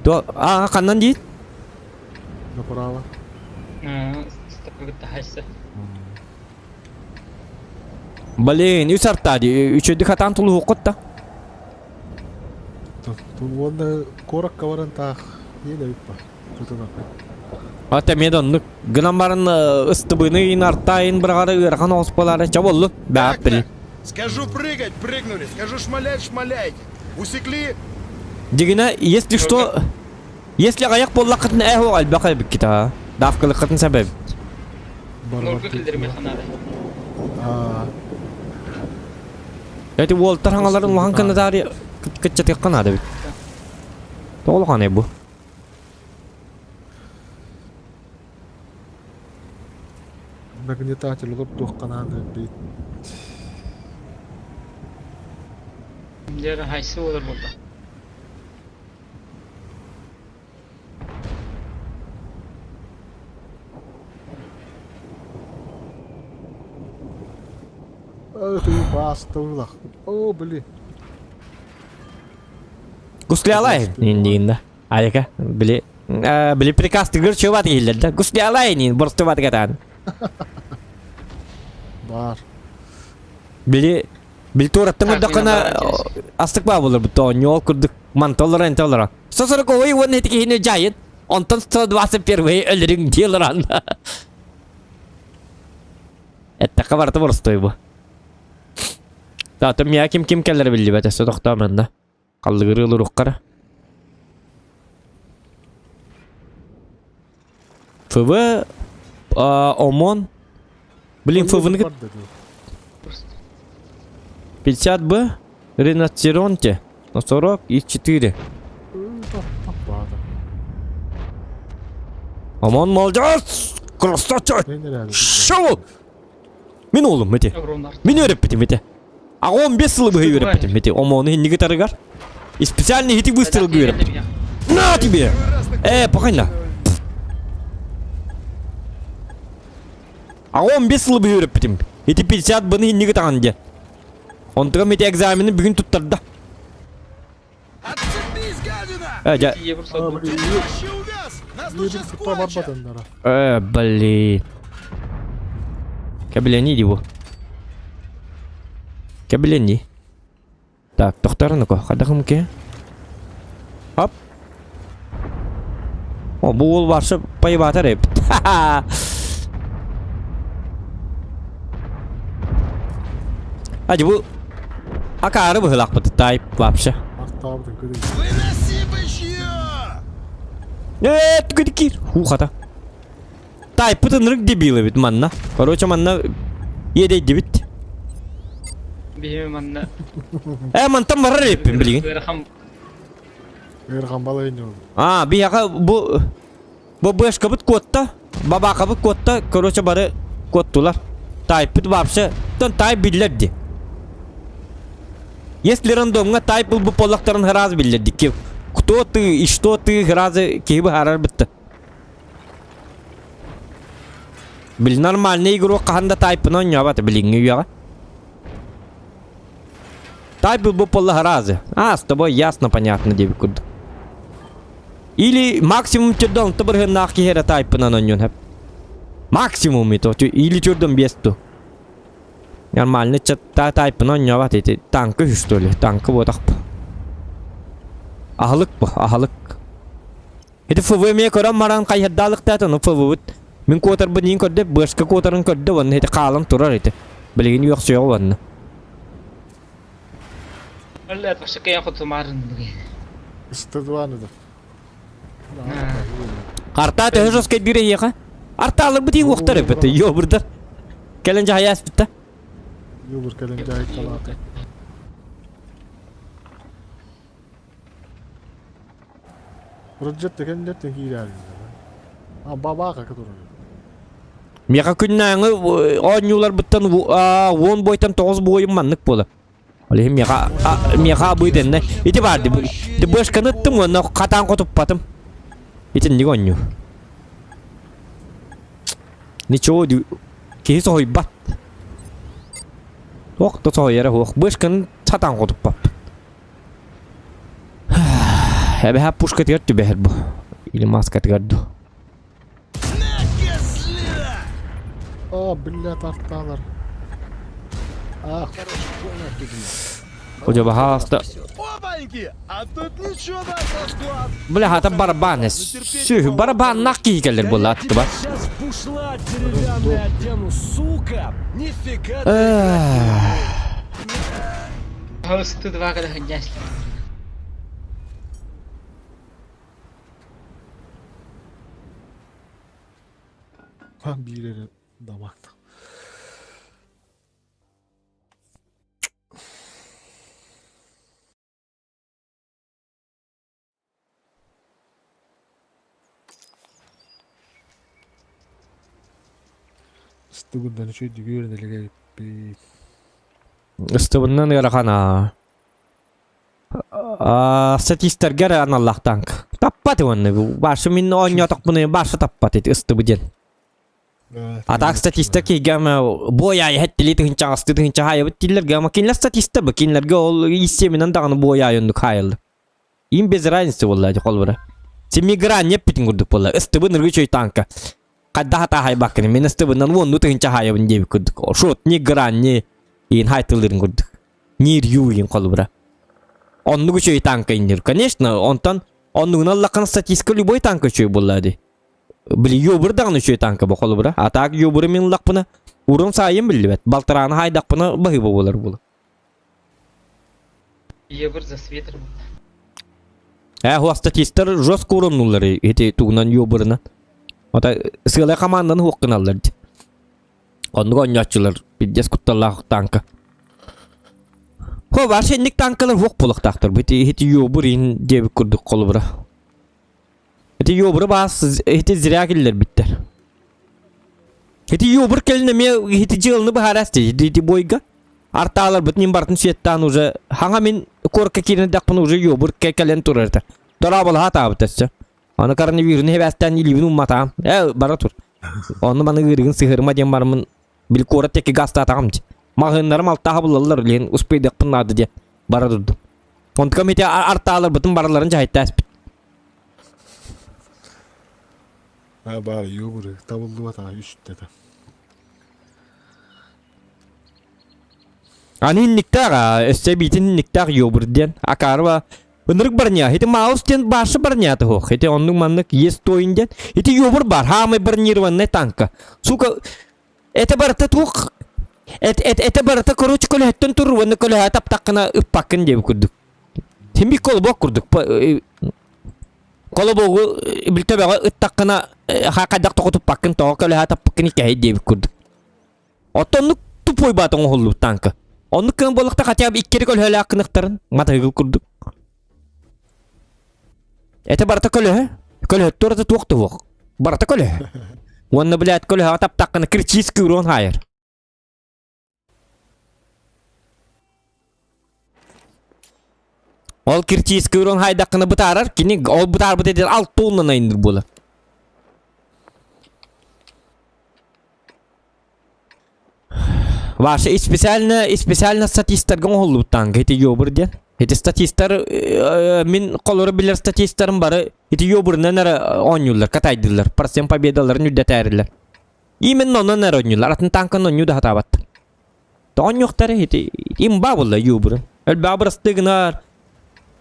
То, а, ханнан диит? Направо. Блин, үс арта дии. Үчүгдүк хатаан тулуһуоххут да. Уонна куоракка баран таах иэлэбит ба. Тутунан. Ата эмиэ да оннук. Гынан баран ыстыбыны артаайын быраҕары ыарахан оҕус буолаары ча боллун. Баап били. Скажу прыгать, прыгнули. Скажу шмалять, шмаляйте. Усекли? Дигина, если что, если аҕыйах буоллаххытына ээ суох элбэх эбиккит аа. Давкалыккытын сэбэбит. Норга киллэримиэххэ наада. Эти уолтар хаҥаларын улахан кынатаары кыччатыахха наада эбит. Тоҕо улаханай бу? Нагнетатель олордуохха наада эбит. Дьэ, хайсы буолар буолла. Баастылах. О, били. Гуслялай диин да. Айка, били били приказ тыгыр чуба дииллэр да. Гуслялай нин борстубат гатан. Бар. Били били туораттан көрдөххүнэ астык баа буолар бу оонньуу ол курдук манталлара энталлара. 140 уонна ити киһини дьайын, онтон 121 өлөрүҥ дии олорон. Эттэххэ барыта боростуой бу. Таатым миа ким ким кэллэрэ биллибэт өссө тохтоо манна. Халлыгырыы олоруоххара. ФВ ОМОН Блин, ФВ-ны 50 Б Ренацеронте на 40 и 4. Омон молодец! Красавчик! Шоу! Мин уолум ити. Мин үөрэппитим ити. Аҕа 15 сылы быһа үөрэппитим ити. Омону инники тарыгар. И специальный хити выстрел үөрэппитим. На тебе! Э, похайна. Аҕа 15 сылы быһа үөрэппитим. Ити 50 быны инники таҕан диэн. Онтугам ити экзамены бүгүн туттарда. Отцепись, гадина! Э, дьэ. Вообще увяз! Нас тут сейчас кончат! Э, блин. Кэбилэни дии бу. Кэбилэни. Так, тохтор ну-ка, хадахым ке. Хоп. О, бу уол барса пайбаатар эбит. Ади бу акаары быһылаахпыт тайп вообще. Выноси бычье! Э, түгүдикир. Ху хата. Тайпыт ынырык дебил эбит манна. Короче, манна иэдэйдибит. Биһиги манна Э, мантан барар эбиппин билигин. ыарахан Ыарахан балайын ол. А, биһиэхэ бу бу бышкабыт куотта, бабаакабыт куотта, короче бары куоттулар. Тайпыт вообще, тон тайп биллэр ди. Если рандомҥа тайп ылбыт буоллахтарын сразу биллэр ди. Кто ты и что ты сразу киһи быһаарар бытта. Били нормальный игрок хаһан да тайпын оонньообот билиҥҥи үйэҕэ. Тайп был бы разы. А, с тобой ясно, понятно, диэбит курдук. Или максимум түрдөн алта бырыһыннаах киһи эрэ тайпынан оонньуон сөп. Максимум это или түрдөн биэс ту. Нормально та тайпынан оонньообот ити танка үһү что ли? Танка буотах бу. Аһылык бу, аһылык. Ити ФВ эмиэ көрөн баран хайыһардаалыктаата, ону ФВ-быт мин куотарбын иин көрдө, быашка куотарын көрдө уонна ити хаалан турар ити. Билигин үөхсүөҕэ уонна. Артаа төһө жестко биир эйиэхэ? Артааларбыт иин уохтар эбит, ёбурдар. Кэлэн дьаһайа аспытта. Юбур кэлэн дьаһайталаата. Роджет кэннеттен киирээри А бабака который. Миэхэ күннээҥи оонньууларбыттан уон буойтан тоҕус буойум маннык буола. Ол иһин миэхэ миэхэ абыы дэннэ. Ити баар ди бышканы ыттым уонна хатаан хотуппатым. Итинник оонньуу. Ничего киһи соһуйбат. Туох да соһуйара суох. Бышканы сатаан хотуппаппын. Эбэһэ пушкатыгар түбэһэр бу. Или маскатыгар ду. А, бля, тарталар. Ах. Короче, полная фигня. Уже баһаалыста. Опаньки! А тут ничего так расклад. Бля, хата барабан. Сүһү барабаннах киһи кэлэр буолла аттыба. Сейчас бушла деревянный одену, сука! Нифига ты Ысты два когда хадясли. Биир эрэ дамаг. Ыстыгындан үчүгэй үөрэнэлэгэппит. Ыстыбыннан ыарахан аа. Статистарга эрэ аналлаах танк. Таппат уонна башы мин оонньоотохпуна башы таппат ити ыстыбы диэн. А так статиста киһигам буойаайы хэттили тыһынчаҕасты тыһынча хаайабыт дииллэр ама кинилэр статиста бу кинилэргэ ол иссиэминэн даҕаны буойаайы оннук хаайыллар. Им без разницы буолла холбура. Семигран эппитин курдук буолла. Ыстыбын ыргычой танка. Хайдах атаахайбаккын мин ыстыбынан уонну тыһынча хаайабын диэбит курдук. Шот не гран не иин хайтылырын курдук. Нир юин холбура. Оннук үчүгэй танка иннир. Конечно, онтон оннугунан лакан статистика любой танка үчүгэй буолла ди. Били юбыр даҕаны үчүгэй танка бу холобура. А так юбыры мин ыллахпына урун саайым биллибэт. Балтарааны хаайдахпына баһыыба буолар буолар. Ебыр за светр. Э, статистар жестко уруннулар ити тугунан юбырынан. Ота сыалай команданы хуоккыналлар ди. Оннук оонньооччулар пиздец кутталлаах танка. Хо, вообще инник танкалар хуок буолуохтаахтар. Бити ити юбыр ин диэбит курдук холобура. Ити юбыры баас ити зря киллэрбиттэр. Ити юбыр кэлин эмиэ ити дьыаланы быһаарас дии ити бойга. Артааларбыт ним бартын сиэттаан уже хаҥа мин куоракка киирэн эрдэхпинэ уже юбыр кэлэн турар этэ. Дорооболоһо атаабыт өссө. Аны коронавируһу эбээстээн илиибин умматаам. Ээ бара тур. Онно маны ыарыгын сыһырма диэн бараммын били куорат текки газтаатаҕым дии. Маҕаһыыннарым алтааһа булаллар илиһин успейдыахпын наада диэн бара турдум. Онтукам ити артааларбытын барыларын дьаһайтааспыт. Аа баар юбуры табыллыбатаҕа үстэтэ. Аны инниктээх аа, өссө эбиитин инниктээх юбур диэн. Акаарба ынырык барня. Ити Маус диэн башы барнята хуох. Ити оннук маннык есть тойын диэн. Ити юбур бар. Хаамай бронированный танка. Сука, это барыта туох это, это, это барыта короче көлөһөттөн турur уонна көлөһө таптаххына ыппаккын диэбит курдук. Син колобок курдук. Колобогу билтэбэҕэ ыттаххына хайдах тоҕо туппаккын тоҕо көлөһө таппыккын иккэһэй диэбит курдук. Оттон тупой баат оҥоһуллубут танка. Оннук кыһын буоллахта хотя бы иккери көлөһөлөөх кыныхтарын матыгыл курдук. Это барыта көлөһө. Көлөһөттөр да туох туох. Барыта көлөһө. Уонна блядь көлөһөҕө таптаххына кричись урон хайар. Ол кирчиискэ урон хайдаххына бытаарар, кини ол бытаарбыт этэр алтууннан айынныр буолар. Ваша специально специально статистарга оҥоһуллубут танка ити ёбур диэн. Ити статистар мин холоро билэр статистарым бары ити ёбурунан эрэ оонньууллар, катайдыыллар, процент победаларын үрдэтээрилэр. Именно онон эрэ оонньууллар, атын танканы оонньуу да сатаабаттар. Оонньуохтара ити имба буолла юбурун. Элбэҕи бырастыы гынар.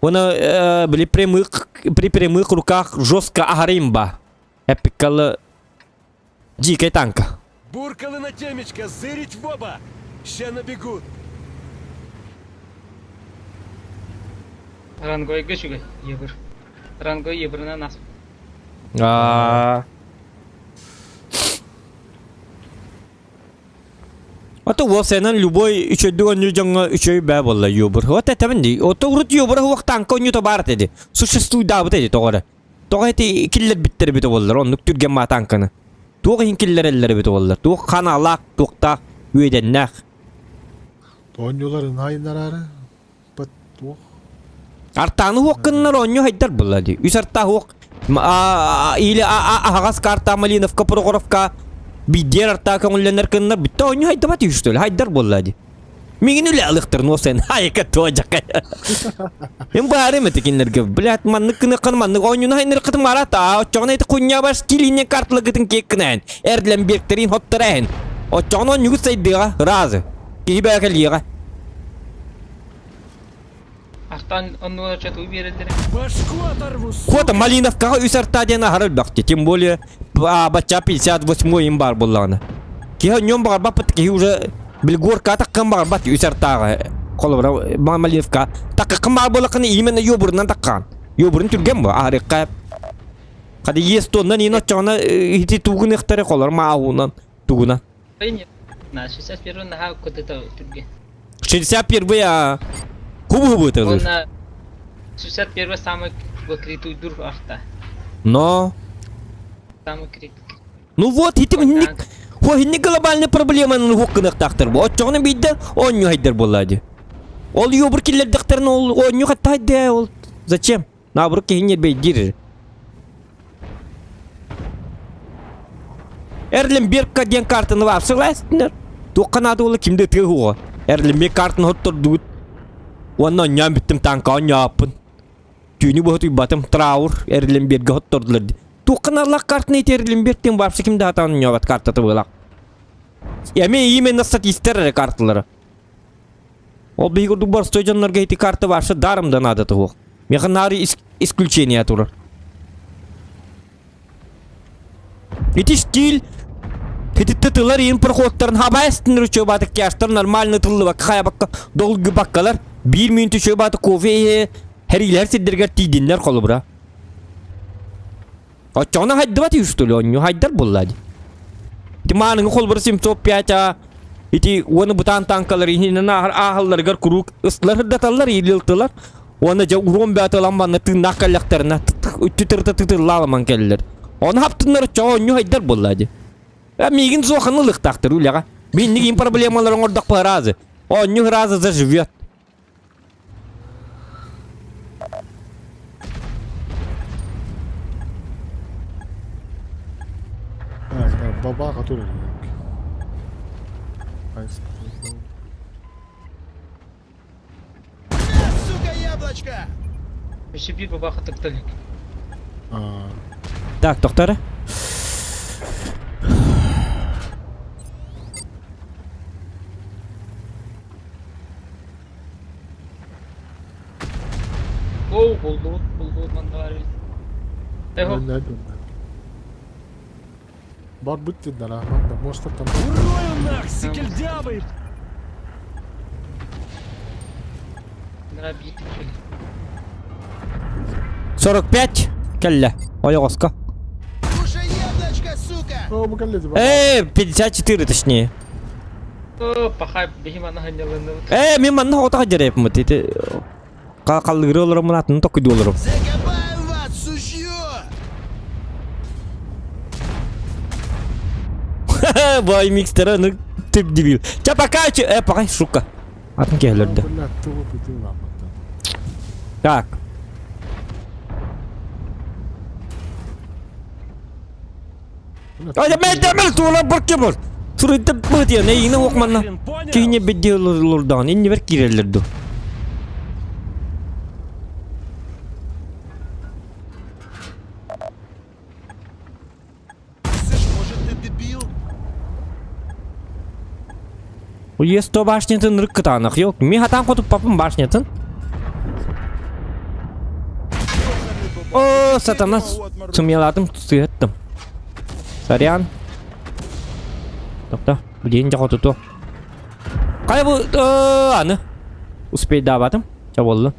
Уонна били прямых при прямых руках жестко аһары имба. Эпиккалы дикая танка. Буркалы на темечко, зырить в оба! Ща набегут! Рангойга үчүгэй, ебыр. Рангой ебырынан ас. Аа. Ото уопсайынан любой үчөйдүк оонньуу дьоҥҥо үчүгэй бээ буолла юбур. Вот этэбин дии. Ото урут юбура уох танка оонньуута баар этэ дии. Существуйдаабыт эти тоҕо эрэ. Тоҕо эти киллэрбиттэр эбитэ буоллар оннук түргэн маа танканы. Туох иһин киллэрэллэр эбитэ буоллар. Туох ханаалаах, туохтаах, үөдэннээх. Оонньууларын айыннараары бат туох Артааны хуох гыннар оонньуу хайдар буолла дии. Үс артаа хуох или аһаҕас карта Малиновка, Прохоровка биирдиэр артаа көҥүллэнэр кыннар бүттэ оонньуу хайдабат үһү что ли хайдар буолла дии. Миигин үлэ алыхтарын уопсайын айка туожакай. Им баарым эти кинилэргэ блядь маннык кыныккын маннык оонньууну хайнырыккытын барат аа оччоҕуна ити кунньабаш килииннен карталагытын киэккинээн эрдлэн биэктэриин хоттараэн оччоҕуна оонньуугут сайдыаҕа разы киһи бэйэ кэлиэҕэ. Артан оннугар чатуу биэрэллэрэ. Башку оторву, Кота сука! Малиновкаҕа үс арта диэн аһара элбэхти. Тем более бачча 58 им баар буоллаҕына. Киһи онньон баҕарбаппыт киһи уже Белгорка таккан баҕарбат үс артааҕа. Холобура Малиновка таккаккын баар буоллаххына именно йобурунан таккаан. Йобурун түргэн бу аһарыкка. Хады ес тоннан иин оччоҕуна ити тугун ыхтары холор мааһуунан тугунан. На 61 наһаа кытыта түргэн. 61 а хубу-хубу ытылыр. Уонна 61 самый критуйдур арта. Но Самый крит. Ну вот, ити инник хо инник глобальный проблеманы хуккыныктаахтар бу. Оччоҕуна биирдэ оонньуу хайдар буолла дии. Ол юбур киллэрдэхтэрин ол оонньуу хатта хайдаа ол зачем? Наоборот киһи нербейдиир. Эрленберг диэн картаны вапсылаастынар. Туохха наада буолла ким да ытыа уоҕа. Эрленберг картаны хоттордубут. Уонна онньоон бүттүм танка онньооппун. Түүнү быһа утуйбатым. Траур Эрленбергэ хоттордулар. Туохха наалаах картаны ити Эрленберг диэн вообще ким да сатаан онньообот картата буолаах. Эми именно статистер эрэ карталара. Ол биһиги курдук боростуой дьоннорго ити карта вообще даром да наада туһуох. Миэхэ наар исключение турар. Ити стиль Хититте тылар иин проходтарын хабайстын ручобаты кяштар нормально тыллыбакка хайабакка долгубаккалар биир мүнтү чөбаты кофе хәрилер сирдергер тиидиннер холобура. Оччоҕуна хайдыбат үстүл онньу хайдар буолла дии. Ити мааныҥы холбура 705 а ити уону бутаан танкалар иһинэн ааһалларыгар куруук ыстылар сырдаталлар иилилтылар уонна дьэ уруон бөтө ылан манна тыыннаах кэллэхтэринэ үттү тырыта тытыллааламан кэллэр. Ону хаптыннар оччоҕо онньу хайдар буолла дии. Э, миигин суоханы ылыахтаахтар үлэҕэ. Биинник им проблемалары оҥордохпо ыраазы. Оонньу ыраазы заживет. Бабаха турар. Сука, яблочко! Өссө биир бабаха тыкталык. Так, доктор. Оу, булдубут, булдубут манна баар эбит. Эхо, Барбыт деддара, манна муостаттан Урою нах, сикельдявый! нара биир тиккили. 45 кэллэ. Ойоҕоско. Кушай яблочко, сука! О, бу кэллэ Э, 54 точнее. О, пахай, биһи манна ханньаланныбыт. Э, мен манна оҕото дьэрэпмит. Ити қаллыгыры олоромун атын токуйду олорум. Закопаю вас, сучье! Бай микстера, ну ты дебил. Ча пока, э, пока, сука. Атын киһилэрдэ. Так. Ай, мен демел тула быркы бар. Сурыйда быт я, не ине окманна. Кихине бедди лурдаан, инне бер киреллерду. Слышь, может ты дебил? Уесто башнятын рыккытанах yok. Ми хатан хотуп папым башнятын. О, сатана, сумеладым, сыһыттым. Сорян. Тохто, билигин дьэ хотуту. Хайа бу аны успейдаабатым. Ча буолла.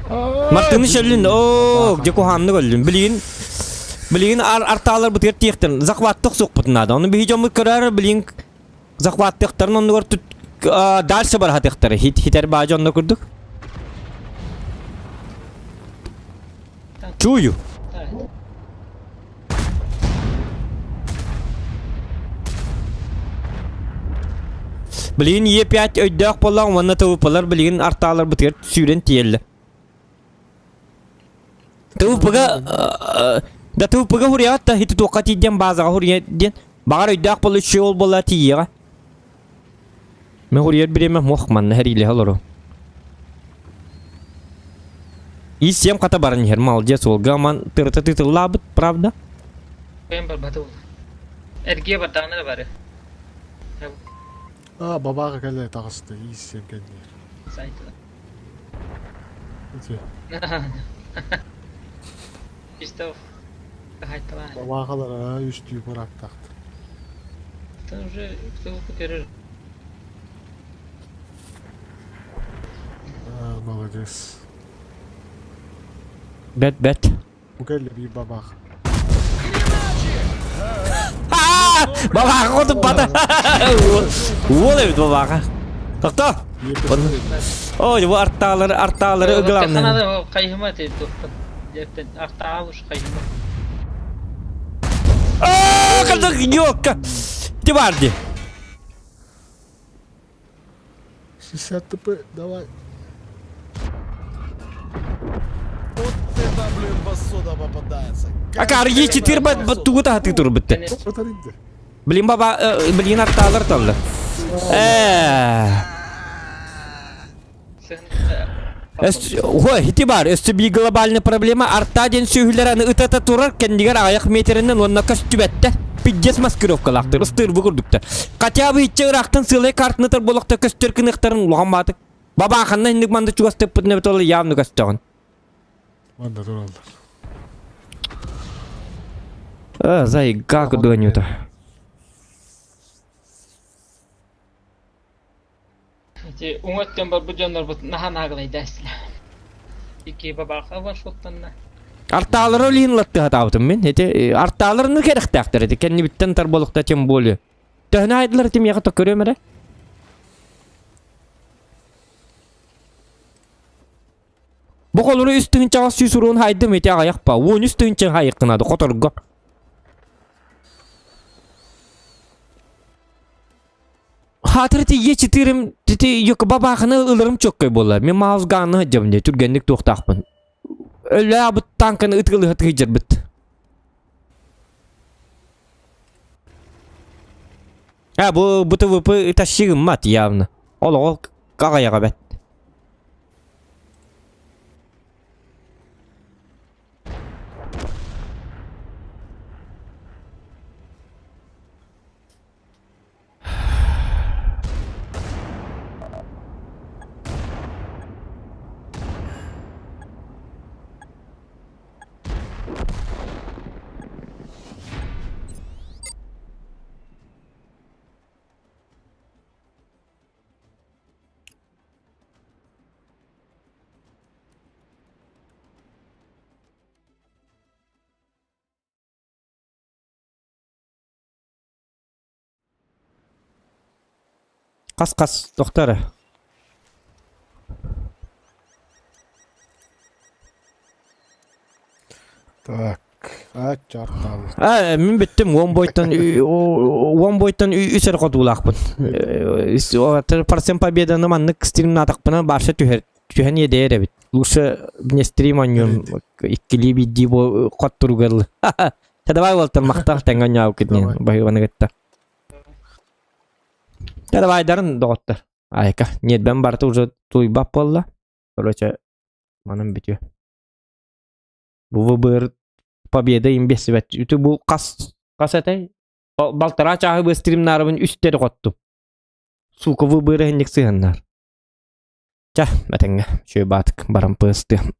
Мартыны шөллүн, оо, дьэ куһааннык өллүм. Билигин билигин артаалар бытыгар тиэхтэн захваттык суохпутун наада. Ону биһи дьоммут көрөр билигин захваттыктарын оннугар тут дальше барахатыктары хит хитер баа дьонно курдук. Чую. Билигин Е5 өйдөөх буоллаҕым уонна ТВП-лар билигин артааларбытыгар сүүрэн тиийэллэр. ТВП-га да ТВП-га хуруйаҕыт да ити туохха тиийдиэн баазаҕа хуруйа диэн баҕар өйдөөх буолла үчүгэй ол буолла тиийиэҕэ. Мин хуруйар бириэмэ муох манна сэриилэһэ олору. И-7 хата баран иһэр молодец уолга аман тырыта тыытыллаабыт правда? Кыайан барбата буолла. Эргиэ бардаҕына да бары. Аа, бабааҕа кэлэ таҕыста, ииссиэн кэнниэр. Сайтыла. Ити. Пистов. Хайталаан. Бабаахалара үстүү бараактаахтар. Там уже кто көрөр. А, молодец. Бэт бэт. Бу кэллэ биир бабаах. Бабаха хотуппата. Уол эбит бабаха. Тохто. Ой, бу артаалары, артаалары главное. Хайыма ты тухтан. Дертен артаалыш хайыма. Аа, кадак ёлка. Ти барди. 60 ТП, давай. Вот это, блин, посуда попадается. Акар Е4 бат тугу таһаты турбутты. Вот аринде. Блин баба, блин артаалар таллар. Э. Ой, ити бар, өссө бии глобальный проблема арта диэн сүөһүлэр аны ытата турар кэннигэр аҕыйах метринэн уонна көстүбэттэр. Пиздец маскировкалаахтар, ыстыырбы курдуктар. Хотя бы иччэ ыраахтан сыалай картынытар болохта көстөр кыныахтарын улахан баатык. Бабааханна инник манды чугастыппытын эбит ол явно көстөҕүн. Манна тураллар. А, зай, как донюта. Ити уҥа өттүн барбыт дьоннорбут наһаа нааглайдаастылар. Икки бабаха маршруттанна. Артаалары олиһин латтыһатаабытым мин. Ити артааларыны кэрэхтээхтэр ити кэннибиттэн тарболукта тем более. Төһөнө айдылар ити миэхэ көрүөм эрэ. Бу холору үс тыһынчаҕа сүүс уруун хайдым ити аҕайахпа. Уон үс тыһынча хайыккынады хоторго. Хаатыр ити е четырым тити йок бабаахыны ылырым чоккой буолла. Мен маус гааны сылдьабын дии түргэнник туохтаахпын. Өлөөбүт танканы ытыгылыһа тыһыдьарбыт. А бу бу ТВП тащи гыммат явно. Олоҕо аҕайаҕа бэт. Хас-хас тохтор. Так, а чартаабы. А, мин бүттүм уон бойтон уон бойтон үс эрэ хотуулаахпын. Процент победаны маннык стримнаатахпына барша түһэр түһэн иэдэйэр эбит. Лучше не стрим оонньуом иккилии биирдии хотторугар. Давай уолтан махтал тэҥҥэ оонньообуккут диэн баһыыбаны кытта. Дьэ давайдарын доҕоттор. Айка, ньиэрбэм барыта уже тулуйбат буолла. Короче, манан бүтүө. Бу выбор победа им бессибэт. Үтү бу хас хас этэй? Балтараа чааһы бу стримнаарыбын үстери хоттум. Сука выборы иһинник сыһыннар. Чэ, этэҥҥэ. Үчүгэй баатык баран пыстыам.